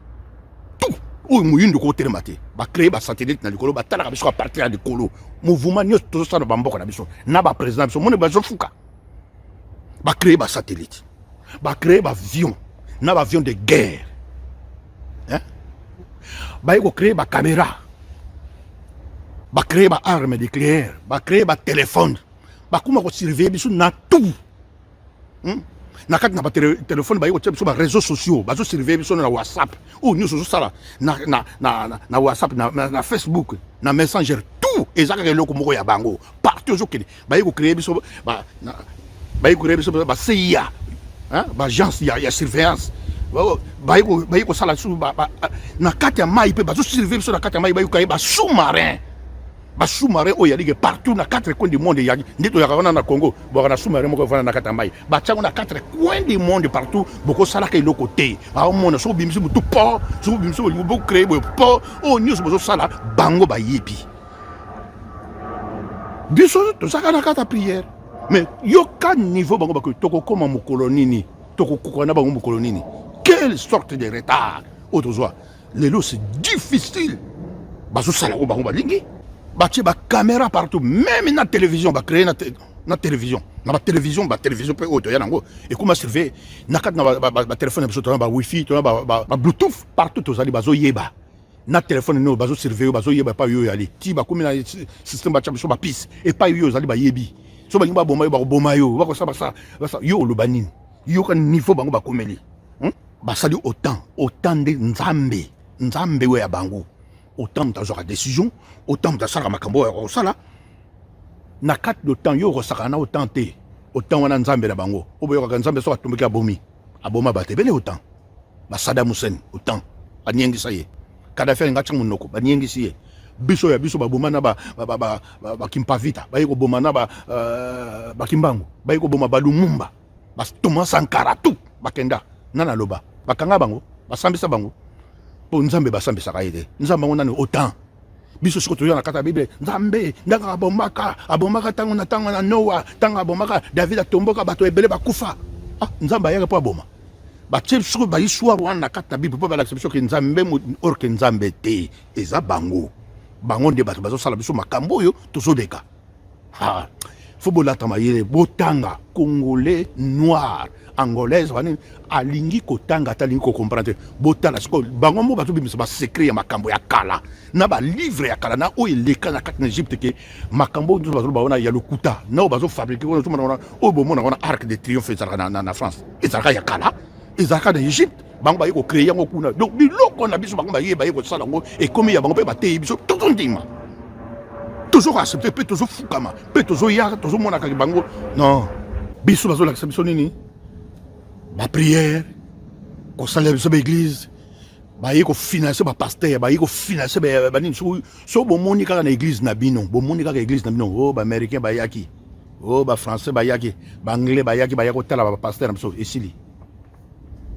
S2: tout oyo moyindo kotelema te. Bacréer basatellite na likolo, batalaka biso à partir ya likolo, mouvement nyonso tozosala na bamboka na biso na baprésident na biso, mone bazofuka. Bacréer basatellite, bacréer baavion na baavion de guerre, hein? Baye kocréer bacaméra, bacréer baarme nucléaire, bacréer batelefone, bakóma kosurveiller biso na tout, Na kati na batelefone, baye kotia biso baréseaux sociaux, bazosurveiller biso na WhatsApp, oyo nyonso ozosala na WhatsApp, na Facebook, na Messenger, tout eza kaka eloko moko ya bango. Partout ozokende, baye kocréer biso, baye kocréer biso ba CIA, baagence ya surveillance. Baye kosala su na kati ya mai mpe, bazosurveiller biso na kati ya mai, bayoka ye basous-marin, basous-marin oyo yalike partout na quatre coins du monde. Eyaki nde toyaka wana na Congo, boka na sous-marin moko efanda na kati ya mai, batiango na quatre coins du monde partout. Bokosalaka eloko te, baomona soki obimisi motu po, soki obimisi bolingo, bocréer boye po oyo nyonso bozosala, bango bayebi. Biso tozalaka na kati ya prière, mais yoka niveau bango bakoki. Tokokóma mokolo nini? Tokokoka na bango mokolo nini? Quelle sorte de retard oyo tozwa lelo? C'est difficile. Bazosala oyo bango balingi, batie bacaméra partout, même na télévision, bacréer na télévision, na batelevizio, batelevizio mpe oyo toya nango ekóma surveiller. Na kati na batelefone na biso, tona bawifi, tona babluetooth, partout tozali bazoyeba. Na telefone no bazosurveiller, bazoyeba epai oyo oyali. Ti bakomi na système, batya biso bapuce, epai oyo ozali bayebi. So balingi baboma yo, bakoboma yo, bakosala basala yo. Oloba nini? Yoka niveau bango bakomeli, Basali autant, autant nde Nzambe, Nzambe oyo ya bango. Autant moto azwaka décision, autant moto asalaka makambo oyo akosala na kati d'autant. Yo okosaka na autant te. Autant wana Nzambe na bango oyo boyokaka, Nzambe soki atombeki, abomi, aboma bato ebele. Autant baSaddam Hussein, autant baniengisa ye. Kadafi alinga atya monoko, baniengisi ye. Biso ya biso baboma na baKimpa Vita, baye koboma na baKimbangu, baye koboma baLumumba. Ba Thomas Sankara tout bakenda nani aloba bakanga bango basambisa bango mpo Nzambe basambisaka ye te. Nzambe yango nani autant biso siko toza na kati ya Bible, Nzambe ndenge abomaka abomaka ntango na ntango na Noa, ntango abomaka David atomboka bato ebele bakufa. Ah, Nzambe ayaka mpo aboma batie siko ba histoire wana na kati na Bible mpo balakisa biso ke Nzambe or ke Nzambe te, eza bango bango nde bato bazosala biso makambo oyo tozoleka. Ah, fo bolata mayele, botanga. Congolais noir angolaise wana alingi kotanga ata alingi kocomprendre te. Botala sikoyo bango moko bazobimisa basecret ya makambo ya kala na balivre ya kala na oyo eleka na kati na Egypte, ke makambo oyo nyonso bazoloba wana ya lokuta na oyo bazofabrike wana ozomona wana oyo bomona wana Arc de Triomphe ezalaka na, na, na France, ezalaka ya kala, ezalaka na Egypte. Bango baye kocreye yango kuna. Donc biloko na biso bango baye baye kosala yango ekomi ya bango, mpe bateyi biso tozondima, tozokoaccepte mpe tozofukama mpe tozoya tozomonaka bango. Non, biso bazolakisa biso nini? Bapriere kosalela biso baeglise, baye kofinanse bapaster, baye kofinanse banini. So bomoni kaka na eglise na bino, bomoni kaka eglise na bino, o oh, baaméricain bayaki, o oh, bafrançais bayaki, baanglais bayaki, baya kotala bapaster na biso, esili.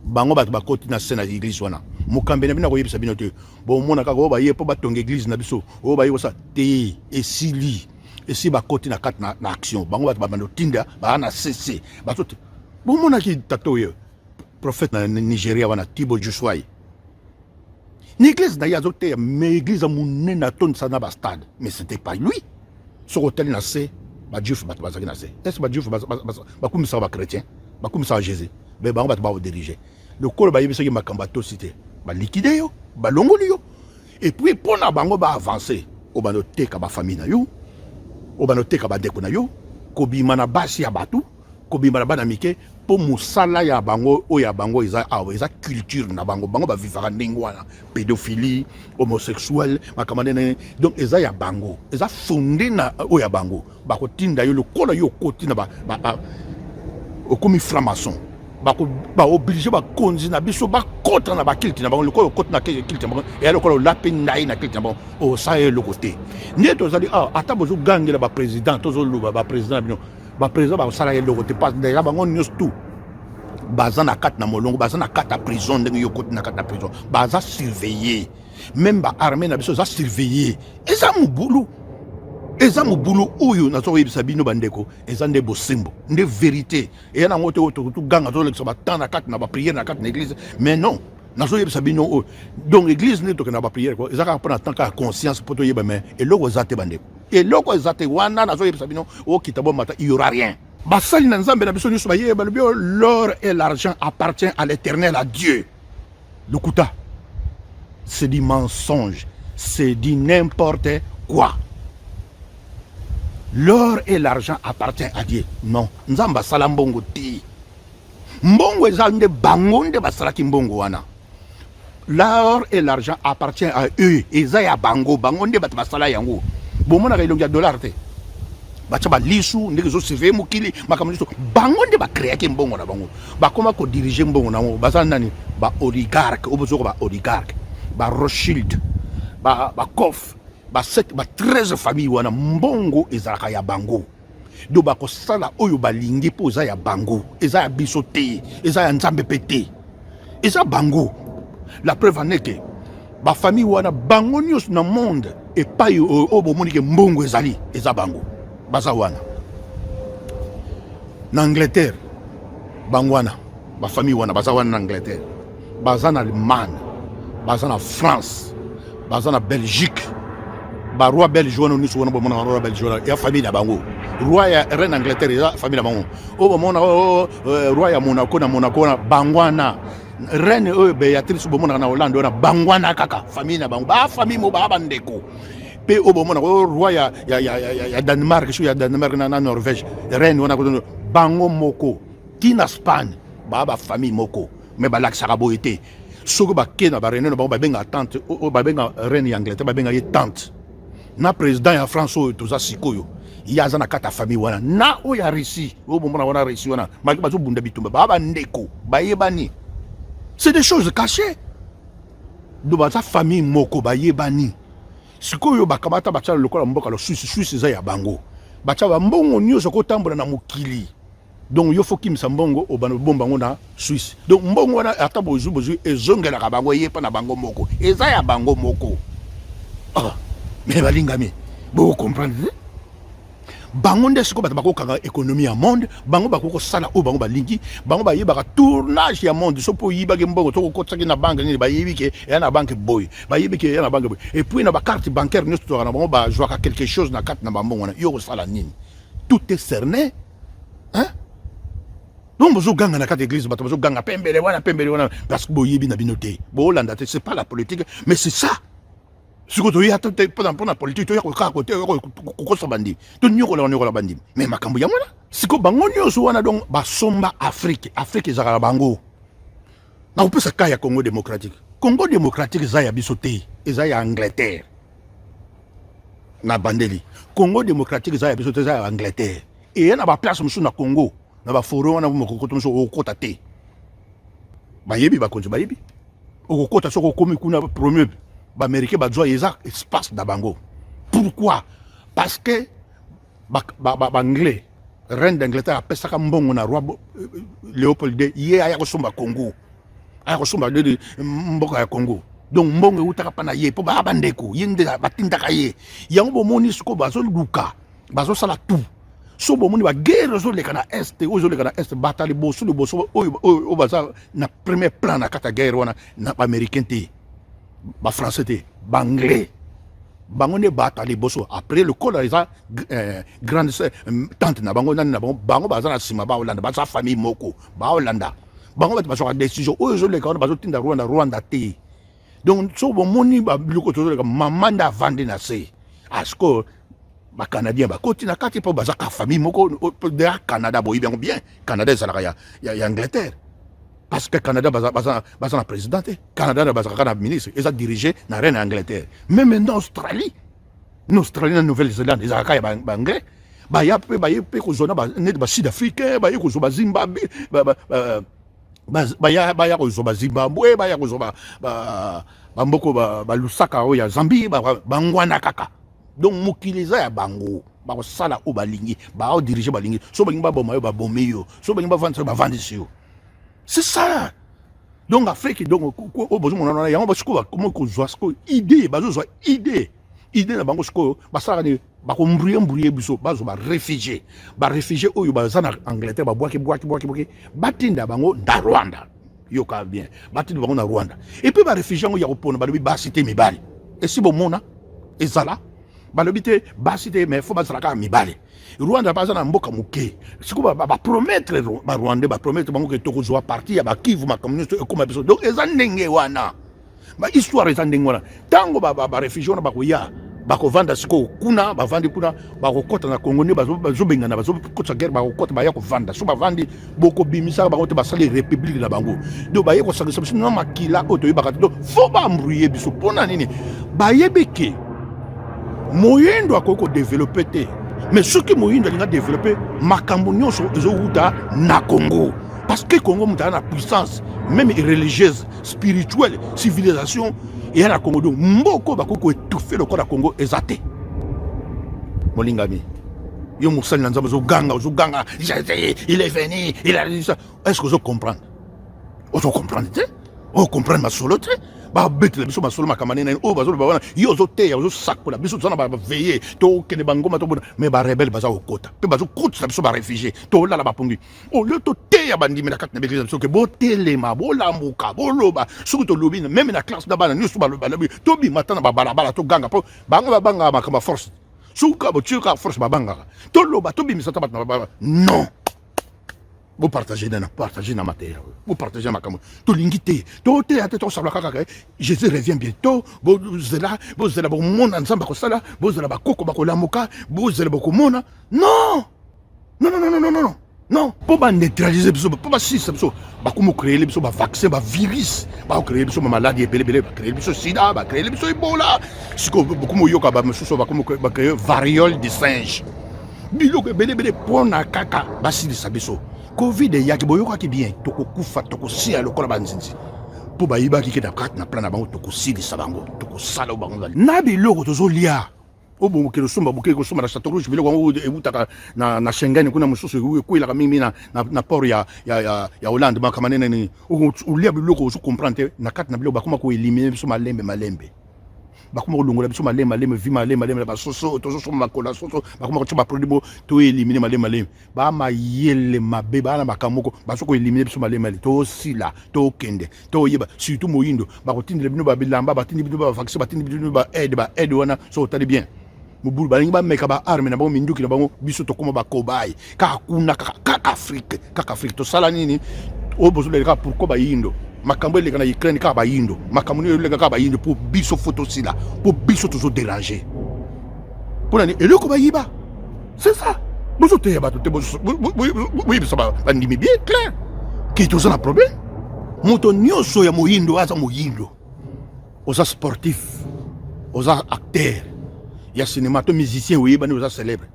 S2: Bango bato bakoti na se na eglise wana, mokambi na bino akoyebisa bino te. Bomona kaka oyo baye mpo batonga eglise na biso, oyo baye kosala te, esili. Esi bakoti na kati na, na action. Bango bato babanda otinda baa na cc bato te. Bomonaki tata oyo prophète na Nigeria wana, Tibo Joshua, na église na ye azoteya, mais église ya monene atondisa na bastade, mais c'était pas lui. Soki otali na se, bajuif bato bazalaki na se. Est ce bajuif bakumisaka bachrétien, bakumisaka Jésus? Me bango bato baodirige lokola bayebisaki makambo atosi te, balikide yo, balongoli yo. Et puis mpo na bango baavance, obanda oteka bafamille na yo, obanda oteka bandeko na yo, kobima na basi ya bato, kobima na bana mike, mpo mosala ya bango oyo ya bango eza awa, eza culture na bango. Bango bavivaka ndenge wana, pédophilie, homosexuel, makambo ndenge. Donc eza ya bango, eza fonde na oyo ya bango. Bakotinda yo lokola yo okoti na ba, ba, ba, okomi franc-maçon, baoblige bakonzi na biso bakota na bakilte na bango. Lokola okoti na kilte na bango, eya lokola olapi ndai na kilte na bango, osala eloko te. Nde tozali awa, ata bozogangela baprésident, tozoloba baprésident na bino, baprésident bakosala eloko te, parce deja bango nyonso tout baza na kati na molongo, baza na kati ya prison. Ndenge yo okoti na kati na prison, baza surveille. Même baarmée na biso eza surveille. Eza mobulu, eza mobulu oyo naza koyebisa bino bandeko, eza nde bosembo, nde vérité. Eya nango te oyo toganga, tolekisa batemps na kati na baprière na kati na église. Mais non, nazoyebisa bino oyo, donc église nde tokenda baprière eza kaka mpona temps kaka conscience mpo toyeba, mais eloko eza te bandeko, eloko eza te wana. Nazoyebisa bino, okita bomata, il y aura rien. Basali na Nzambe na biso nyonso bayeba, balobi l'or et l'argent appartient à l'Éternel, à Dieu. Lokuta, c'est du mensonge, c'est du n'importe quoi. L'or et l'argent appartient à Dieu, non. Nzambe asala mbongo te. Mbongo eza nde bango nde basalaki mbongo wana. L'or et l'argent appartient à eux, eza ya bango, bango nde bato basala yango. Bomonaka elongi ya dollar te, batya balisu ndenge ezosurveille mokili, makambo nyonso. Bango nde bakreaki mbongo na bango, bakoma kodirige mbongo na bango. Baza nani? Baoligarque oyo bozoko, baoligarque, barothschild, bacof, ba 7, ba 13 famille wana. Mbongo ezalaka ya bango, donc bakosala oyo balingi mpo eza ya bango. Eza ya biso te, eza ya Nzambe mpe te, eza bango. La preuve en est que bafamille wana bango nyonso na monde epai oyo bomoni ke mbongo ezali, eza bango baza wana. Na Angleterre bango wana, bafamille wana baza wana na Angleterre, baza na Allemagne, baza na France, baza na Belgique. Baroi belge wana nyonso wana bomona, baroi belge wana ya famille na bango. Roi ya reine Angleterre eza famille na bango. Oyo bomona roi ya Monaco na Monaco wana, bango wana. Reine oyo Béatrice bomonaka na Hollande wana, bango wana kaka, famille na bango, bafamille mo baa bandeko mpe. Oyo bomonaka oyo roi ya, ya, ya, ya, ya Danemark, so ya Danemark na, na Norvège, reine wana, bango moko. Ntina Spagne baa bafamille moko, me balakisaka boye te. Soki bake na bareunion na bango, babenga tante oyo, babenga reine ya Angleterre, babenga ye tante. Na président ya France oyo toza sikoyo, ye aza na kati ya famille wana. Na oyo ya Russie oyo bomona wana, Russie wana malgré bazobunda bitumba, baa bandeko, bayebani. C'est des choses cachées. Donc baza famille moko, bayebani. Sikoyo bakamata, batya lokola mboka lo Suisse. Suisse eza ya bango. Batya bambongo nyonso kotambola na mokili. Donc yo faut kimisa mbongo obanda obomba yango na Suisse. Donc mbongo wana ata bozwi bozwi ezongelaka bango eye mpa na bango moko, eza ya bango moko. Ah, mais balingami bo comprendre te bango nde sikoyo bato bakokanga économie ya monde. Bango bakoki kosala oyo bango balingi. Bango bayebaka tournage ya monde. So mpo oyibaki mbongo to kokotisaki na banque nini, bayebi ke eya na banque boye, bayebi ke eya na banque boye. Et puis na bacarte bancaire nyonso tozalaka na bango, bazwaka quelque chose na kati na bambongo wana. Yo kosala nini? Tout est cerné, hein? Donc bozoganga na kati ya église, bato bazoganga pembele wana, pembele wana, parce que boyebi na bino te, bolanda te. C'est pas la politique, mais c'est ça. Sikoyo toya te mpona politique, toya kaka kokosa bandimi, tonyokola nyokola bandimi, mais makambo yango wana sikoyo bango nyonso wana. Donc basomba Afrique. Afrique ezalaka na bango. Nakopesa ka ya Congo démocratique. Congo démocratique eza ya biso te, eza ya Angleterre. Na bandeli, Congo démocratique eza ya biso te, eza ya Angleterre. Eya na baplace mosusu na Congo, na baforêt wana, mokokota mosusu okokota te. Bayebi, bakonzi bayebi. Okokota, soki okomi kuna premier, baaméricain bazwa, eza espace na bango. Pourquoi? Parce que baanglais, reine d'Angleterre apesaka mbongo na roi Léopold II. Ye aya kosomba Congo, aya kosomba mboka ya Congo. Donc mbongo eutaka mpa na ye, mpo baya bandeko. Ye nde batindaka ye yango. Bomoni sikoyo bazoluka, bazosala tout. So bomoni baguerre ezoleka na Est, oyo ezoleka na Est, bata liboso liboso oyo baza na premier plan na kati ya guerre wana, na baaméricain te, bafrançais te, baanglais. Bango nde bato ya liboso. Après, lokola eza grande tante na bango, nani na bango, bango baza na nsima, baolanda. Baza famille moko, baolanda. Bango bato bazwaka décision oyo ezoleka wana. Bazotinda Rwanda, Rwanda te. Donc so bomoni babiloko tozoleka, mama nde avandi na se. Asikoyo bacanadien bakoti na kati mpo baza ka famille moko deya. Canada, boyebi yango bien, Canada ezalaka ya Angleterre, parce que Canada baza na président te. Canada bazalaka na ministre, eza dirigé na reine ya Angleterre. Même na Australie, na Australie, na Nouvelle-Zélande, ezalaka ya baanglais. Baya mpe, baye mpe kozwa na neti basud africain, baye kozwa bazimbabwe, baya kozwa bazimbabwe, baya kozwa bamboko balusaka oyo ya Zambie, bangwana kaka. Donc mokili eza ya bango. Bakosala oyo balingi, baodirige balingi. So balingi baboma yo, babomi yo. So balingi bavandisa yo, bavandisi yo. C'est ça. Donc Afrique, donc oyo bozomona wana, yango sikoyo bakomi kozwa sikoyo idée, bazozwa idée. Idée na bango sikoyo, basalaka nini? Bakoembrouiller embrouiller biso. Bazwa baréfugié, baréfugié oyo baza na Angleterre, babwaki bwaki bwaki bwaki, batinda bango na Rwanda. Yoka bien, batinda bango na Rwanda. Et puis baréfugié yango ya kopona, balobi basi te, mibali. Esi bomona ezala, balobi te basi te, mais faut bazala kaka mibale. Rwanda baza na mboka moke. Sikoyo bapromettre barwandais, bapromettre bango ke tokozwa partie ya bakivu, makambo nyonso ekóma biso. Donc eza ndenge wana, bahistoire eza ndenge wana. Ntango baréfugié wana bakoya, bakovanda sikoyo kuna, bavandi kuna, bakokɔta na Congo nde bazobengana, bazokɔta guerre, bakokɔta, baya kovanda. So bavandi, bokobimisaka bango te. Basali république na bango. Donc baye kosangisa biso na makila oyo toyebaka te. Donc faut baembrouiller biso. Mpo na nini? Bayebi ke moyindo akoki kodévelopper te. Mais soki moyindo alingi adévelopper, makambo nyonso ezowuta na Congo, parce que Congo moto aza na puissance même religieuse, spirituelle, civilisation eya na Congo. Donc mboka oyo bakoki koétouffer lokola Congo eza te. Molingami, yo mosali na Nzambe, ozoganga, ozoganga: "Jésus, il est venu, il a dit ça." Est ce que ozocomprendre? Ozocomprendre te, ocomprendre masolo te. Babetela biso masolo, makambo nini oyo bazoloba wana? Yo ozoteya, ozosakola, biso toza na baveye, tokende bangoma, tobona. Mais barebelles baza kokota mpe bazokotisa biso baréfugié. Tolala bapongi olio, toteya bandimi na kati na baeglise na biso ke botelema, bolambuka, boloba. Soki tolobi, même na classe na bana nyonso balobi, tobima ta na babalabala, toganga, mpo bango babangaka makambo ya force. Soki kaka botie kaka force, babangaka. Toloba, tobimisa ta bato na babala. Non, bopartage nana, partage na mateya, bopartage na makambo. Tolingi te, toteya te, tosala kaka ke Jésus revient bientôt. Bozela, bozela, bokomona Nzambe akosala. Bozela, bakoko bakolamuka. Bozela, bokomona. Non, non, non, non, non, non, non, non. Mpo baneutraliser biso, mpo basisa biso, bakomi ocréer biso bavaccin, bavirus, bakocréer biso bamaladi ebelebele. Bacréer biso sida, bacréer biso Ebola. Sikoyo bokomi oyoka bamosusu bakomi bacréer variole de singe, biloko ebelebele mpona kaka basilisa biso. Covid eyaki, boyokaki bien, tokokufa, tokosia lokola banzinzi, mpo bayebaki ke na kati na plan na bango, tokosilisa bango, tokosala oyo bango na biloko tozolia. Oyo bokende kosomba, bokende kosomba na Chateau Rouge, biloko yango ewutaka na Schengen kuna, mosusu ekwelaka mingi na port ya Hollande. Makambo nene nini olia biloko ozo comprendre te. Na kati na biloko bakoma koéliminer biso malembe malembe, bakoma kolongola biso malembe malembe, vi malembe malembe na basoso tozosomba, makolo ya soso bakoma kotia baproduit bo toéliminer malembe malembe. Bamayele mabe baa na makambo moko, bazo koéliminer biso malembe malembe, tosila, tokende, toyeba. Surtout moyindo, bakotindela bino babilamba, batindi bino bavaccin, batindi bino baaide. Baaide wana, so otali bien mobulu, balingi bameka baarme na bango, minduki na bango. Biso tokóma bacobayes kaka kuna, kaka Afrique, kaka Afrique. Tosala nini? Oyo bozoleka kaka pourquoi bayindo? Makambo eleka na Ukraine kaka bayindo, makambo nini eleka kaka bayindo? Mpo biso faut tosila, mpo biso tozodéranger. Mpo nani? Eloko bayiba, c'est ça. Bozoteya bato te, boyebisa bandimi bien clair ke toza na problème. Moto nyonso ya moyindo aza moyindo, oza sportif, oza acteur ya cinéma to musicien, oyebani, oza célèbre,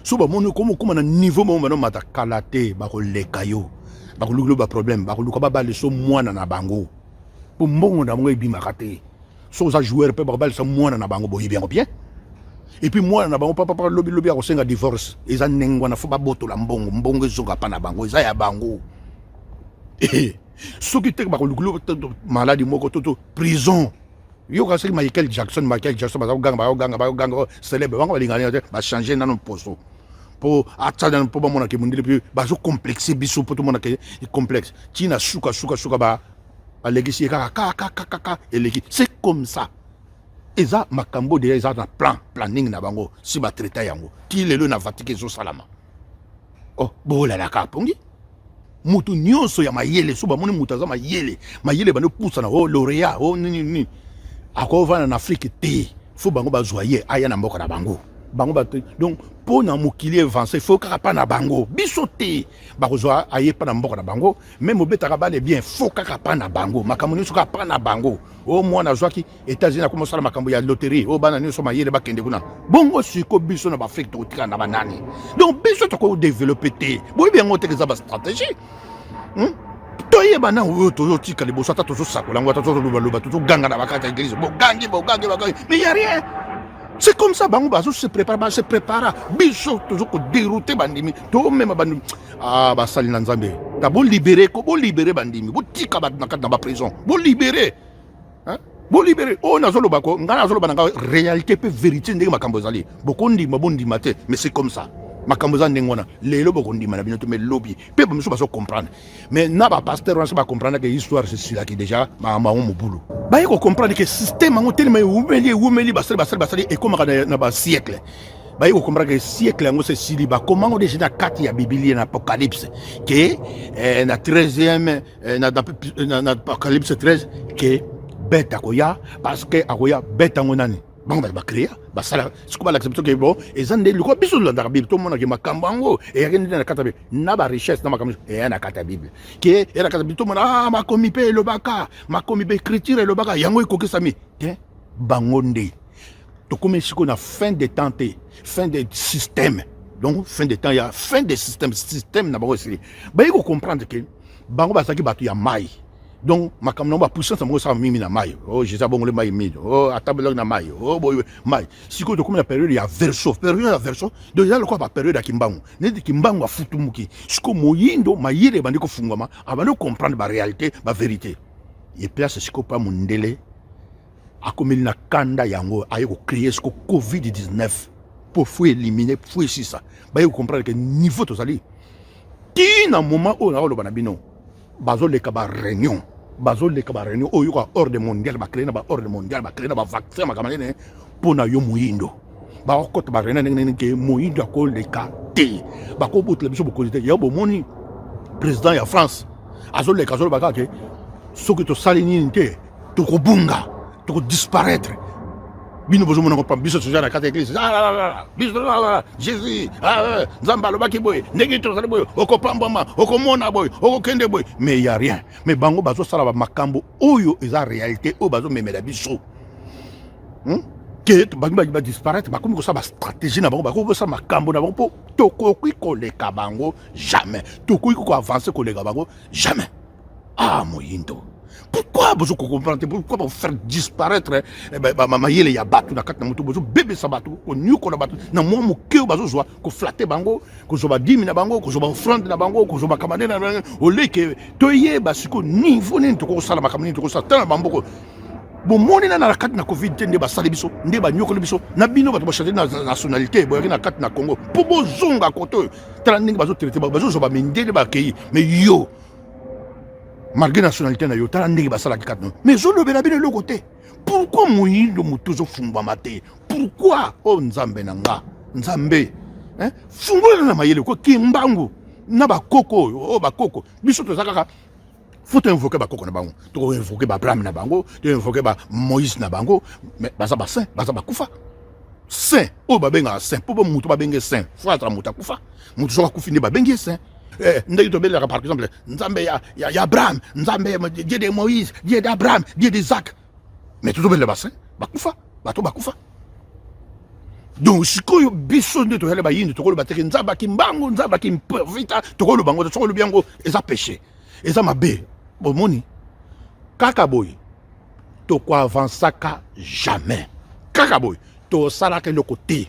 S2: so bamoni okoma okóma na niveau moko, banomata kala te, bakoleka yo, bakolukela baproblème, bakoluka babalisa mwana na bango, mpo mbongo na bango ebimaka te. So oza joueur mpe, bakobalisa mwana na bango, boyebi yango bien. Et puis mwana na bango papapa lobi lobi akosenga divorce. Eza ndenge wana, faut babotola mbongo, mbongo ezonga mpa na bango, eza ya bango. Soki te, bakolukula maladi moko to prison. Yoka soki Michael Jackson, Michael Jackson, baza koganga, bakoganga, bakoganga, célèbre, bango balingani te, bachange nano poso mpo atia nano, mpo bamonake mondele, mpe bazocomplexe biso, mpo tomonake complexe ntina. Suka suka suka, balekisi ye kaka kakakakaka, eleki. C'est comme ça, eza makambo deja eza na plan, planning na bango, si batraita yango ti lelo na Vatican ezosalama. Oh, bolalaka pongi. Moto nyonso ya mayele, so bamoni moto aza mayele, mayele bandi opusana, o lauréat, o nini nini, akovanda na Afrique te. Faut bango bazwa ye, aya na mboka na bango. Bango bato donc, mpo na mokili avance, faut kaka mpa na bango. Biso te, bakozwa aye mpa na mboka na bango. Même obetaka bale bien, faut kaka mpa na bango, makambo nyonso kaka mpa na bango. O mwana azwaki États-Unis, akoma osala makambo ya loterie, oyo bana nyonso mayele bakende kuna. Bongo siko biso na baAfrique tokotikala na banani? Donc biso tokodévelopper te. Boyebi yango teke eza bastratégie, Toyeba na oyo tozotika liboso, ata tozosakola yango, ata tozolobaloba, tozoganga na bakati ya église, bogangi, bogangi, bogangi, mais ya rien. C'est comme ça, bango bazo se prépare, base prépara. Biso tozo kodérouter bandimi, tomema bandimi. Ah, basali na Nzambe, ta bolibérer ko, bolibérer bandimi, botika bato na kati na baprison, bolibérer, bolibérer. Oyo nazoloba ko, ngai nazoloba na ngai réalité mpe vérité, ndenge makambo ezali. Bokondima, bondima te, mais c'est comme ça, makambo eza ndenge wana. Lelo bokondima na bino te, mais lobi mpe bamiso bazocomprendre. Mais na bapasteur wana so bacomprendre ke histoire sesilaki déjà, makambo yango mobulu. Baye kocomprendre ke système yango telema, ewumeli, ewumeli, basali, basali, basali, ekomaka na basiècle. Baye kocomprendre ke siècle yango sesili, bakomango déjà na kati ya Bibilia, na Apocalypse, ke na 13e, na Apocalypse 13, ke bête akoya. Parce que akoya, bête yango nani? Bango bato bacréa, basala. Sikoyo balakisa biso ke bon, eza nde likola. Biso tolandaka Bible, tomonake makambo yango eyaki nde na kati ya Bible, na barichesse na makambo eya na kati ya Bible, ke eya na kati ya Bible. Tomona, ah, makomi mpe elobaka, makomi mpe écriture elobaka yango, ekokisami te. Bango nde tokomi sikoyo na fin de temps te, fin de système. Donc fin de temps ya fin de système, système na bango esili. Bayi kocomprendre ke bango bazalaki bato ya mai. Donc makambo nango, bapuissance na bango esala mingi na mai. O Jésus abongoli mai mingi, o atabelaki na mai, o boye mai. Sikoyo tokomi na période ya verso, période ya verso. Donc eza lokola bapériode ya Kimbangu, neti Kimbangu afutumuki. Sikoyo moyindo mayele ebandi kofungwama, abandi kocomprendre baréalité, bavérité e place. Sikoyo mpa mondele akomeli na kanda yango, aye kocréer siko COVID-19 mpo faut éliminer, faut esisa. Baye kocomprendre ke niveau tozali ntina moment oyo nakoloba na bino, bazoleka baréunion, bazoleka baréunion oyo yoka ordre mondial, bacréer na baordre mondial, bacréer na bavaccin, makambo nene mpo na yo moyindo. Bakokɔta baréunion ndenge nini ke moyindo akoleka te, bakobotela biso bokonzi te. Yango bomoni président ya France azoleka, azoloba kaka ke soki tosali nini te, tokobunga, tokodisparaître. Bino bozomona ko biso toza na kati ya église, biso Jésus, Nzambe alobaki boye, ndenge tozali boye, okopambwama, okomona boye, okokende boye, mais ya rien. Mais bango bazosala bamakambo oyo eza réalité oyo bazomemela biso, Ke bangi badisparaître, bakomi kosala bastratégie na bango, bakomi kosala makambo na bango, mpo tokoki koleka bango jamais, tokoki koavance koleka bango jamais. Ah, moyindo. Pourquoi bozo comprendre te? Pourquoi ba faire disparaître eh, mayele ya bato na kati na moto? Bozobebisa bato, konyokola bato na mwa moke oyo bazozwa, koflate bango, kozwa badimi na bango, kozwa baofrande na bango, kozwa makambo na bango. Oleke toyeba sikoyo niveau nini tokosala, makambo nini tokosala. Tala bamboko bomoni na na kati na covid te, nde basali biso, nde banyokoli biso na bino bato bachange na nationalité, boyaki na kati na Congo mpo bozonga kote oyo. Tala ndenge bazotraite, bazozwa bamindele bakei, mais yo malgré nationalité na yo, tala ndenge basalaki kati na mais ezolobela bino eloko te. Pourquoi moyindo motu ozofungwama te? Pourquoi? O oh, Nzambe na nga, Nzambe, hein? Fungola na mayele ko Kimbangu na bakoko oyo, oyo oh, bakoko biso toza kaka. Faut toinvoke bakoko na bango, tokoinvoke baabraham na bango, toinvoke ba Moïse na bango, mais baza basaint, baza bakufa. Saint oyo babengaka saint, mpo moto babenge saint, fo azala moto akufa. Moto soki akufi nde babengi ye saint. Ndenge tobelelaka par exemple Nzambe ya Abraham, Nzambe Dieu de Moïse, Dieu d'Abraham, Dieu d'Isaac, mais tozobelela basaint bakufa, bato bakufa. Donc sikoyo biso nde toyale bayindo, tokoloba teke Nzambe akimbangu, Nzambe akimpervita, tokoloba yango. Soki olobi yango, eza péché, eza mabe. Bomoni kaka boye, tokoavansaka jamais. Kaka boye, tosalaka eloko te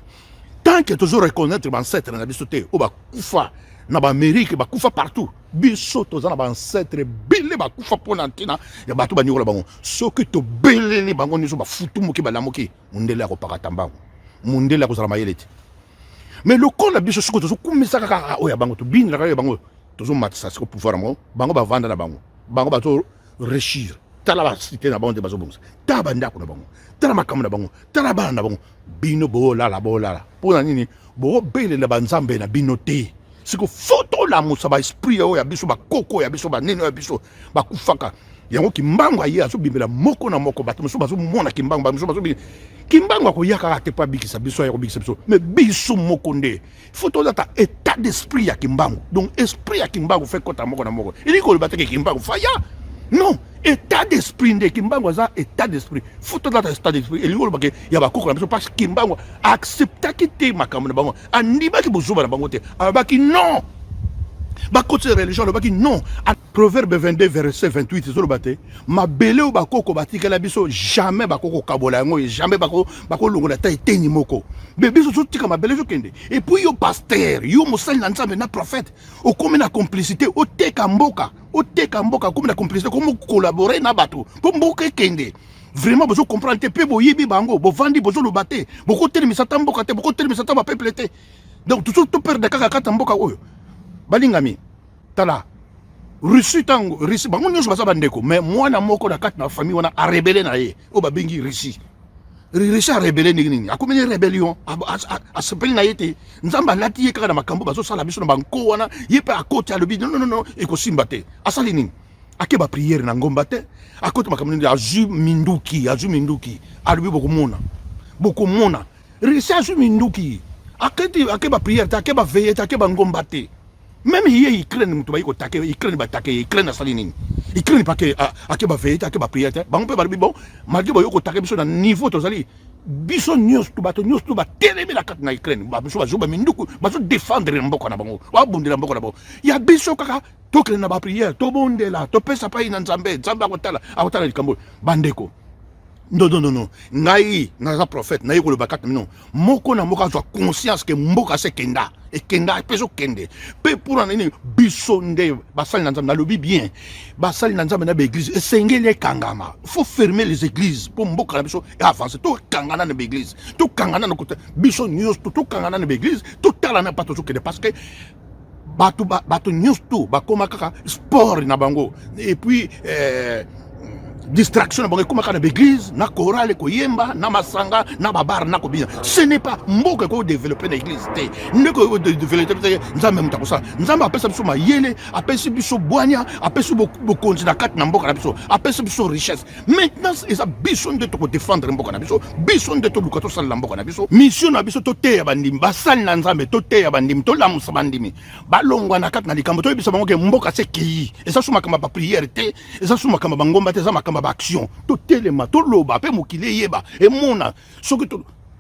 S2: tant que tozo reconnaître baancêtre na biso te, oyo bakufa na baamérique, bakufa partout. Biso toza na baancêtre ebele bakufa mpo na ntina ya bato banyokola bango. Soki tobeleli bango nyonso, bafutumuki, balamuki, mondele akopakata mbango, mondele akozala mayele te. Mais lokola biso sikoyo tozokumisaka kaka oyo ya bango, tobindelaka oyo ya bango, tozomatisa siko pouvoir yango. Bango bavanda na bango, bango bazo réussir. Tala basite na bango nde bazobongisa, tala bandako na bango, tala makambo na bango, tala bana na bango. Bino bolala, bolala mpo na nini? Bobelela banzambe na bino te. Siko fo tolamusa baesprit oyo ya biso, bakoko ya biso, banene oyo ya biso bakufaka. Yango Kimbangu aye, azobimela moko na moko. Bato mosusu bazomona Kimbangu, bato mosusu bazobima. Kimbangu akoya kaka te mpo abikisa biso, aya kobikisa biso, mais biso moko nde fo tolata état d'esprit ya Kimbangu. Donc esprit ya Kimbangu fe kota moko na moko. Elingi koloba teke Kimbangu faya non, état d'esprit nde Kimbangu aza état d'esprit. Fo tolata état d'esprit, elingi koloba ke ya bakoko na biso, parce Kimbangu acceptaki te makambo na bango, andimaki bozoba na bango te, alobaki non. Bakoti ya religion, alobaki non. Proverbe 22 verset 28 ezoloba te mabele oyo bakoko batikela biso, jamais bakoki kokabola yango, jamais bakolongola ata eteni moko. Mais biso totika mabele ezokende. Et puis yo pasteur, yo mosali na Nzambe na prophète, okomi na complicité, oteka mboka, oteka mboka, okomi na complicité, okomi collaborer na bato mpo mboka ekende. Vraiment bozo comprendre te, mpe boyebi bango, bovandi, bozoloba te, bokotelemisa ata mboka te, bokotelemisa ata bapeuple te. Donc toujours toperdre kaka kati ya mboka oyo. Balingami, tala Russie. Ntango Russie, bango nyonso baza bandeko, mais mwana moko na kati na famille wana arebele na ye, oyo babengi Russie. Russie arebele ndenge nini? Akomi ne rébellion, asepeli na ye te. Nzambe alati ye kaka na makambo bazosala biso na banko wana. Ye mpe akoti, alobi non, non, non, ekosimba te. Asali nini? Ake baprière na ngomba te, akoti makambo nini, azwi minduki, azwi minduki, alobi bokomona, bokomona. Russie azwi minduki, aketi, ake baprière te, ake baveille te, ake bangomba te. Même ye Ukraine, moto bayi kotake Ukraine, batake ye. Ukraine asali nini? Ukraine pake ake baveille te, ake baprière te. Bango mpe balobi bon, malgré boyo kotake biso na niveau tozali, biso nyonso to bato nyonso to batelemi na kati na Ukraine. Biso bazwi baminduku, bazodefendre mboka na bango, babundela mboka na bango. Ya biso kaka tokende na baprière, tobondela, topesa pai na Nzambe. Nzambe akotala, akotala likambo oyo. Bandeko, non, non, non, non, ngai naza prophète, naye koloba kati na bino, moko na moko azwa conscience ke mboka se ekenda, ekenda mpe ezokende. Mpe mpona nini? Biso nde basali na Nzambe, nalobi bien, basali na Nzambe na baeglise esengeli ekangama. Faut fermer les églises mpo mboka na biso eavance. Tokangana na baeglise, tokangana na kota biso nyonso, tokangana na baeglise, totala na pa tozokende, parce que bato nyonso to bakóma kaka sport na bango et puis distraction na bango ekóma kaka na baeglise, na chorale koyemba, na masanga, na babar, na kobina. Ce n'est pas mboka ekodéveloppe na église te. Ndeko ekodéveloppe te. Nzambe moto akosala. Nzambe apesa biso mayele, apesi biso bwania, apesi bokonzi na kati na mboka na biso, apesi biso richesse. Maintenant eza biso nde tokodefendre mboka na biso, biso nde toluka tosalela mboka na biso. Mission na biso, toteya bandimi, basali na Nzambe, toteya bandimi, tolamusa bandimi, balongwa na kati na likambo. Toyebisa bango ke mboka se ekei. Eza so makambo ya baprière te, eza so makambo ya bangomba te, eza makambo ya baaction. Totelema, toloba mpe mokili eyeba, emona. Soki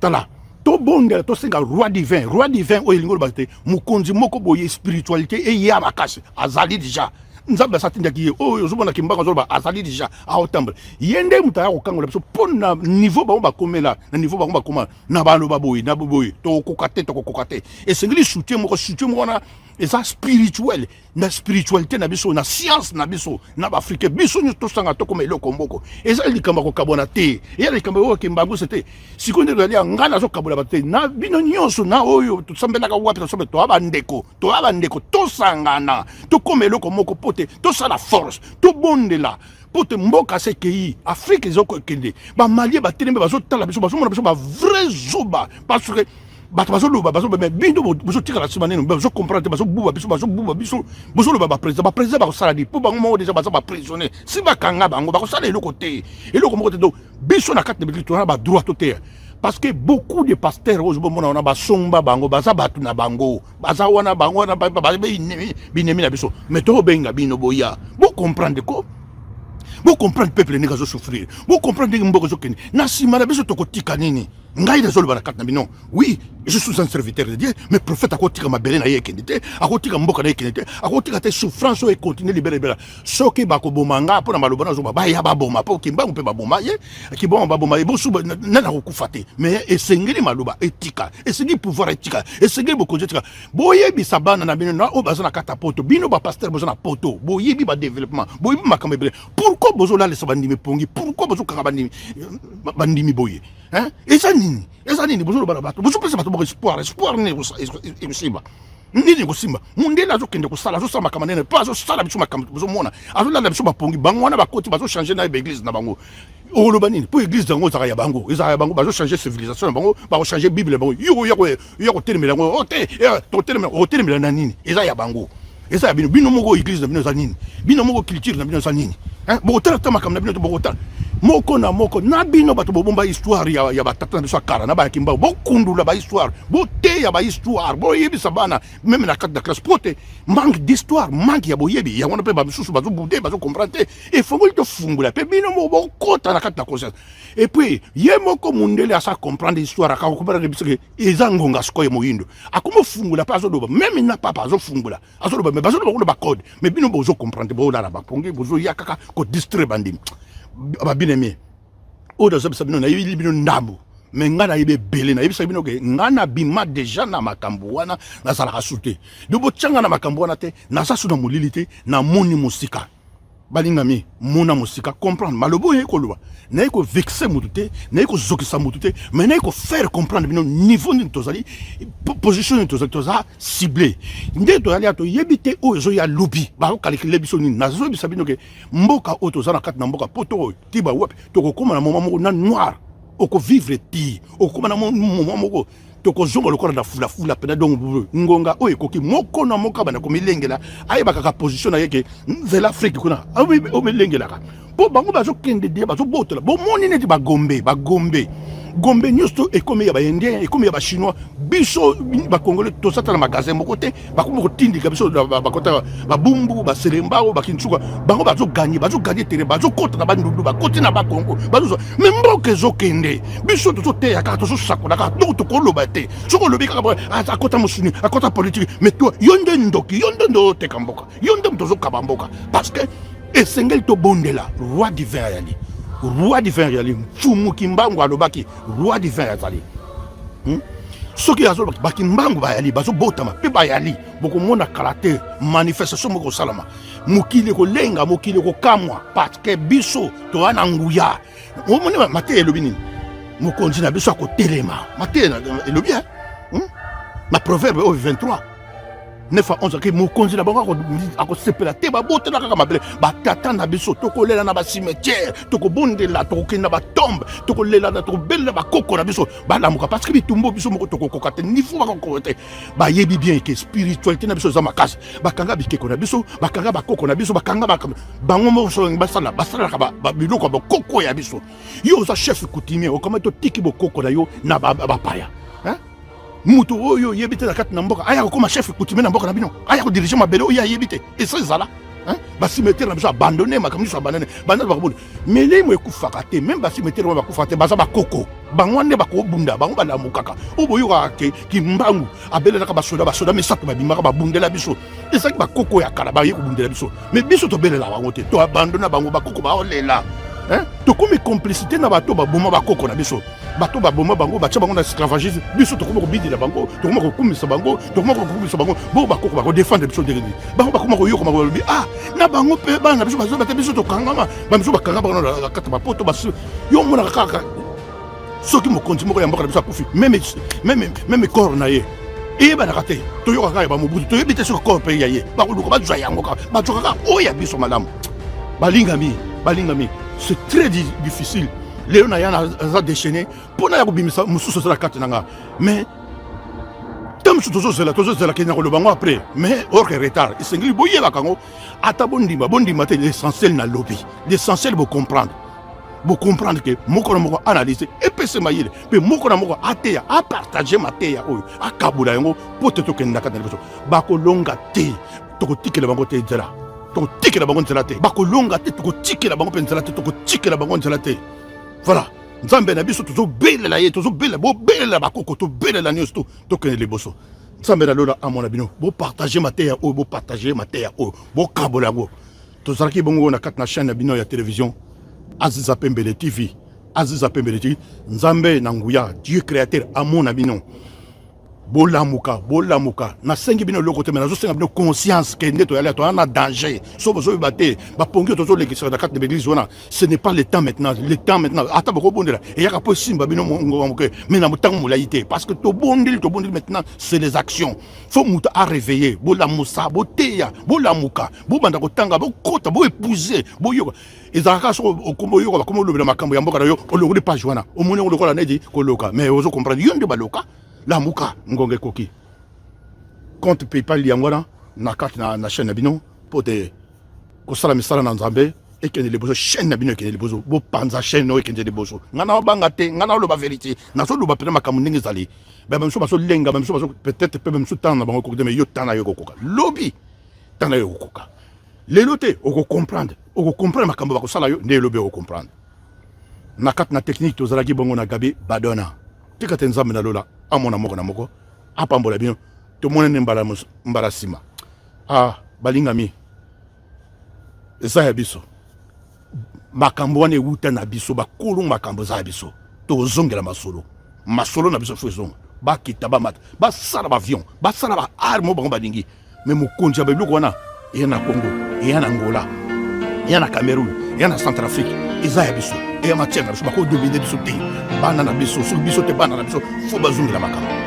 S2: tala, tobondela, tosenga roi divin. Roi divin oyo elingi oloba te mokonzi moko boye, spiritualité eya makasi, azali déjà. Nzambe asatindaki ye oyo ozomona Kimbangu azoloba azali deja aotambola. Ye nde moto aya kokangola biso mpo na niveau bango bakomela, na niveau bango bakoma na baloba boye na boye, tokokoka te, tokokoka te. Esengeli soutien moko, soutien moko wana eza spirituel, na spiritualité na biso, na science na biso, na baafricain biso nyonso tosanga tokoma eloko moko. Eza likambo ya kokabwana te, eza likambo oyo Kimbangu te. Sikoyo nde tozali ya ngai nazokabola bato te na bino nyonso, na oyo tosambelaka wapi, tosambela toya bandeko, toya bandeko, tosangana tokoma eloko moko mpo te tosala force, tobondela mpo te mboka se ekei, Afrike ezokokende. Bamalie batelemi bazotala biso, bazomona biso bavrai zoba, parce que bato bazoloba bazoloba, mais bino bozotikala nsima nini? Bazocomprendre te, bazobuba biso, bazobuba biso, bozoloba baprésident, baprésident bakosala nini? Mpo bango moko deja baza baprisonnier, si bakanga bango bakosala eloko te, eloko moko te. Donc biso na kati na biso toza na badroit to te, parce que beaucoup de pasteurs oyo bomona wana basomba bango, baza bato na bango, baza wana, bango wana binemi na biso. Mais tobenga bino boya bocomprendre ko bocomprendre peuple ndenge azosouffrir, bocomprendre ndenge mboka ezokende na nsima na biso, tokotika nini? Ngai nazoloba na kati na bino, oui, je suis un serviteur de Dieu, mais prophète akotika mabele na ye ekende te, akotika mboka na ye ekende te, akotika te souffrance oyo ekontinue libela libela. Soki bakoboma nga mpo na maloba nazoba, baya baboma, mpo Kimbangu mpe baboma ye, Kimbangu baboma ye, bosu nani akokufa te. Mais esengeli maloba etika, esengeli pouvoir etika, esengeli bokonzi etika. Boyebisa bana na bino na oyo baza na kati ya poto. Bino bapasteur boza na poto, boyebi badéveloppement, boyebi makambo ebele. Pourquoi bozolalisa bandimi pongi? Pourquoi bozokanga bandimi, bandimi boye? Eza nini? Eza nini bozoloba na bato? Bozopesa bato boko espoir, espoir nini ekosimba? Nini ekosimba? Mondele azokende kosala, azosala makambo nene mpo azosala biso makambo bozomona, azolanda biso bapongi. Bango wana bakoti, bazochange na ye baeglise na bango. Oloba nini? Mpo église yango ezalaka ya bango, ezalaka ya bango. Bazochange civilisation na bango, bakochange Bible na bango. Yo ya kotelemela yango te, totelemela, okotelemela na nini? Eza ya bango, eza ya bino. Bino moko église na bino eza nini? Bino moko culture na bino eza nini? Bokotala ta makambo na bino te, bokotala moko na moko na bino. Bato bobomba histoire ya batata na biso ya kala na bayaki mbao, bokundula bahistoire, boteya bahistoire, boyebisa bana même na kati na classe, po te manque d'histoire, manque ya boyebi yango wana mpe bamisusu bazobude, bazocomprendre te. Efongoli, tofungola mpe bino moko bokota na kati na conscience. Et puis ye moko mundele asa comprendre histoire, akocomprendre biso ke eza ngonga sikoyo moyindo akomofungola mpe azoloba, même na papa azofungola, azoloba, mais bazoloba kuna bacode, mais bino bozocomprendre, bolala bapongi, bozoya kaka kodistraire bandimi. Babinemi oyo nazobisa bino, nayebi bino ndambo, mais ngai nayebi ebele. Nayebisaki bino ke ngai nabima deja na makambo wana, nazalaka su te. Do botyanga na makambo wana te, naza su na molili te, namoni mosika. Balingami, mona mosika, comprendre maloba oyo koloba. Naye kovexe motu te, naye kozokisa motu te, mais naye kofaire comprendre bino niveau nini tozali, position nini tozali. Toza ciblé nde tozali ya toyebi te oyo ezoya lobi, bakokalikile biso nini. Nazoyebisa bino ke mboka oyo toza na kati na mboka poto oyo, tiba wapi tokokóma na moment moko na noir, okovivre ti okokóma na moment moko tokozonga lokola na fulafula mpena. Donc ngonga oyo ekoki, moko na moko abanda komilengela, ayebakaka position na ye ke nzela Afrike kuna omilengelaka, mpo bango bazokende die, bazobotola. Bomoni neti bagombe, bagombe, gombe nyonso ekomi ya baindien, ekomi ya bachinois. Biso bacongolais toza ta na magasin moko te. Bakomi kotindika biso, bakota babumbu, baselembao, bakinsuka. Bango bazoganye, bazoganye terrain, bazokota na Bandundu, bakoti na Bakongo, bazozwa. Mais mboka ezokende, biso tozoteya kaka, tozosakola kaka. Donc tokoloba te. Soki olobi kaka akota mosuni, akota politique, mais toi yo nde ndoki, yo nde nde oteka mboka, yo nde moto ozokaba mboka. Parce que esengeli tobondela roi divin ayali, roi divin ayali. Mfumu Kimbangu alobaki roi divin azali, Soki azolobaki bakimbangu bayali, bazobotama mpe bayali, bokomona kala te manifestation moko kosalama, mokili ekolenga, mokili ekokamwa, parce que biso toza na nguya. Omoni mateya elobi nini? Mokonzi na biso akotelema. Mateya elobi na Proverbe oyo 23 9 à 11 ke mokonzi na bango akosepela te babotela kaka mabele batata na biso. Tokolela na bacimetière, tokobondela, tokokende na batombe, tokolela, tokobelela bakoko na biso balamuka, parce que bitumbu biso moko tokokoka te, niveau bakokoka te. Bayebi bien ke spiritualité na biso eza makasi. Bakanga bikeko na biso, bakanga bakoko na biso, bakanga bango moko. Soki basala, basalaka biloko ya bokoko ya biso. Yo oza chef coutumier, okoma totiki bokoko na yo na bapaya. Moto oyo oyebi te na kati na mboka aya kokóma chef coutumier na mboka na bino, aya kodirige mabele oyo ayebi te. Esa ezala. Bacimetière na biso abandonné, makambo nyonso abandonné, banda bakobunda. Milimo ekufaka te, même bacimetière wana bakufaka te, baza bakoko. Bango nde bakobunda, bango balamukaka. Oyo boyokaka ke Kimbangu abelelaka basoda, basoda misato babimaka babundela biso, ezalaki bakoko ya kala baye kobundela biso. Mais biso tobelela bango te, toabandona bango, bakoko baolela. Tokomi complicité na bato baboma bakoko na biso, bato baboma bango, batia bango na esclavagisme. Biso tokoma kobidela bango, tokoma kokumisa bango, tokoma kokumisa bango. Bo bakoko bakodefendre biso ndenge nini? Bango bakoma koyoka, balobi: ah, na bango mpe bana na biso bazoba te. Biso tokangama, bamiso bakanga bango na kati bapoto. Basi yo omonaka kaka soki mokonzi moko ya mboka na biso akufi, même corps na ye eyebanaka te. Toyoka kaka ya bamobutu, toyebi te soki corps mpe ya ye bakoluka bazwa yango kaka, bazwa kaka oyo ya biso malamu. Balingami, balingami, c'est très difficile. Lelo na ya naza déchaîné mpona ya kobimisa mosusu eza na kati na nga, mais te mosusu tozozela, tozozela kende na koloba yango après, mais or que retard. Esengeli boyebaka yango, ata bondima, bondima te, l'essentiel na lobi, l'essentiel bocomprendre, bocomprendre ke moko na moko analyse epese mayele, mpe moko na moko ateya, apartage mateya oyo, akabola yango mpo te tokende na kati na liboso. Bakolonga te, tokotikela bango te nzela, tokotikela bango nzela te. Bakolonga te, tokotikela bango mpe nzela te, tokotikela bango nzela te. Voilà, Nzambe na biso tozobelela ye, tozobelela, bobelela bakoko, tobelela nyonso to tokende liboso. Nzambe na lola amona bino. Bopartage mateya oyo, bopartage mateya oyo, bokabola yango. Tozalaki bongo na kati na chaîne na bino ya télévision Aziza Pembele TV, Aziza Pembele TV. Nzambe na nguya, Dieu créateur amona bino. Bolamuka, bolamuka. Nasengi bino eloko te, me nazosenga bino conscience ke nde toyali, toya na danger. So bozoyeba te, bapongi oyo tozolekisaka na kati na baeglise wana, ce n'est pas le temps maintenant. Le temps maintenant, ata bokobondela, eyaka mpo esimba bino ngonga moke, mais na motango molai te, parce que tobondeli, tobondeli. Maintenant, c'est les actions. Faut moto aréveiller, bolamusa, boteya, bolamuka, bobanda kotanga, bokota, boépouser, boyoka. Ezalaka soki okoma oyoka bakoma olobela makambo ya mboka na yo, olongoli page wana, omoni yango lokola neti koloka, mais ozo comprendre yo nde baloka. Lamuka, ngonga ekoki. Compte PayPal yango wana na kati na chaîne na bino, mpo te kosala misala na Nzambe ekende liboso, chaîne na bino ekende liboso. Bopanza chaîne oyo ekende liboso. Ngai naobanga te, ngai naoloba vérité, nazoloba mpena makambo ndenge ezali. Bamiso bazolenga, bamiso bazo peut-être mpe bamiso ntango na bango ekoki te, mais yo ntango na yo ekokoka lobi, ntango na yo ekokoka lelo te. Okocomprendre, okocomprendre makambo bakosala yo nde elobi, okocomprendre. Na kati na technique tozalaki bongo na Gabi Badona. Tika te Nzambe na lola amona moko na moko, apambola bino. Tomonani mbala mbala nsima. Ah, balingami, eza ya biso makambo wana, ewuta na biso bakolo, makambo eza ya biso. Tozongela masolo, masolo na biso fo ezonga. Bakita, bamata, basala baavion, basala baarme oyo bango balingi, mais mokonzi ya babiloko wana eya na Congo, eya na Angola, eya na Cameroun, eya na Centrafrique. Eza ya biso, eya matière na biso. Bakodomine biso te. Bana na biso, soki biso te, bana na biso fo bazongela makambo.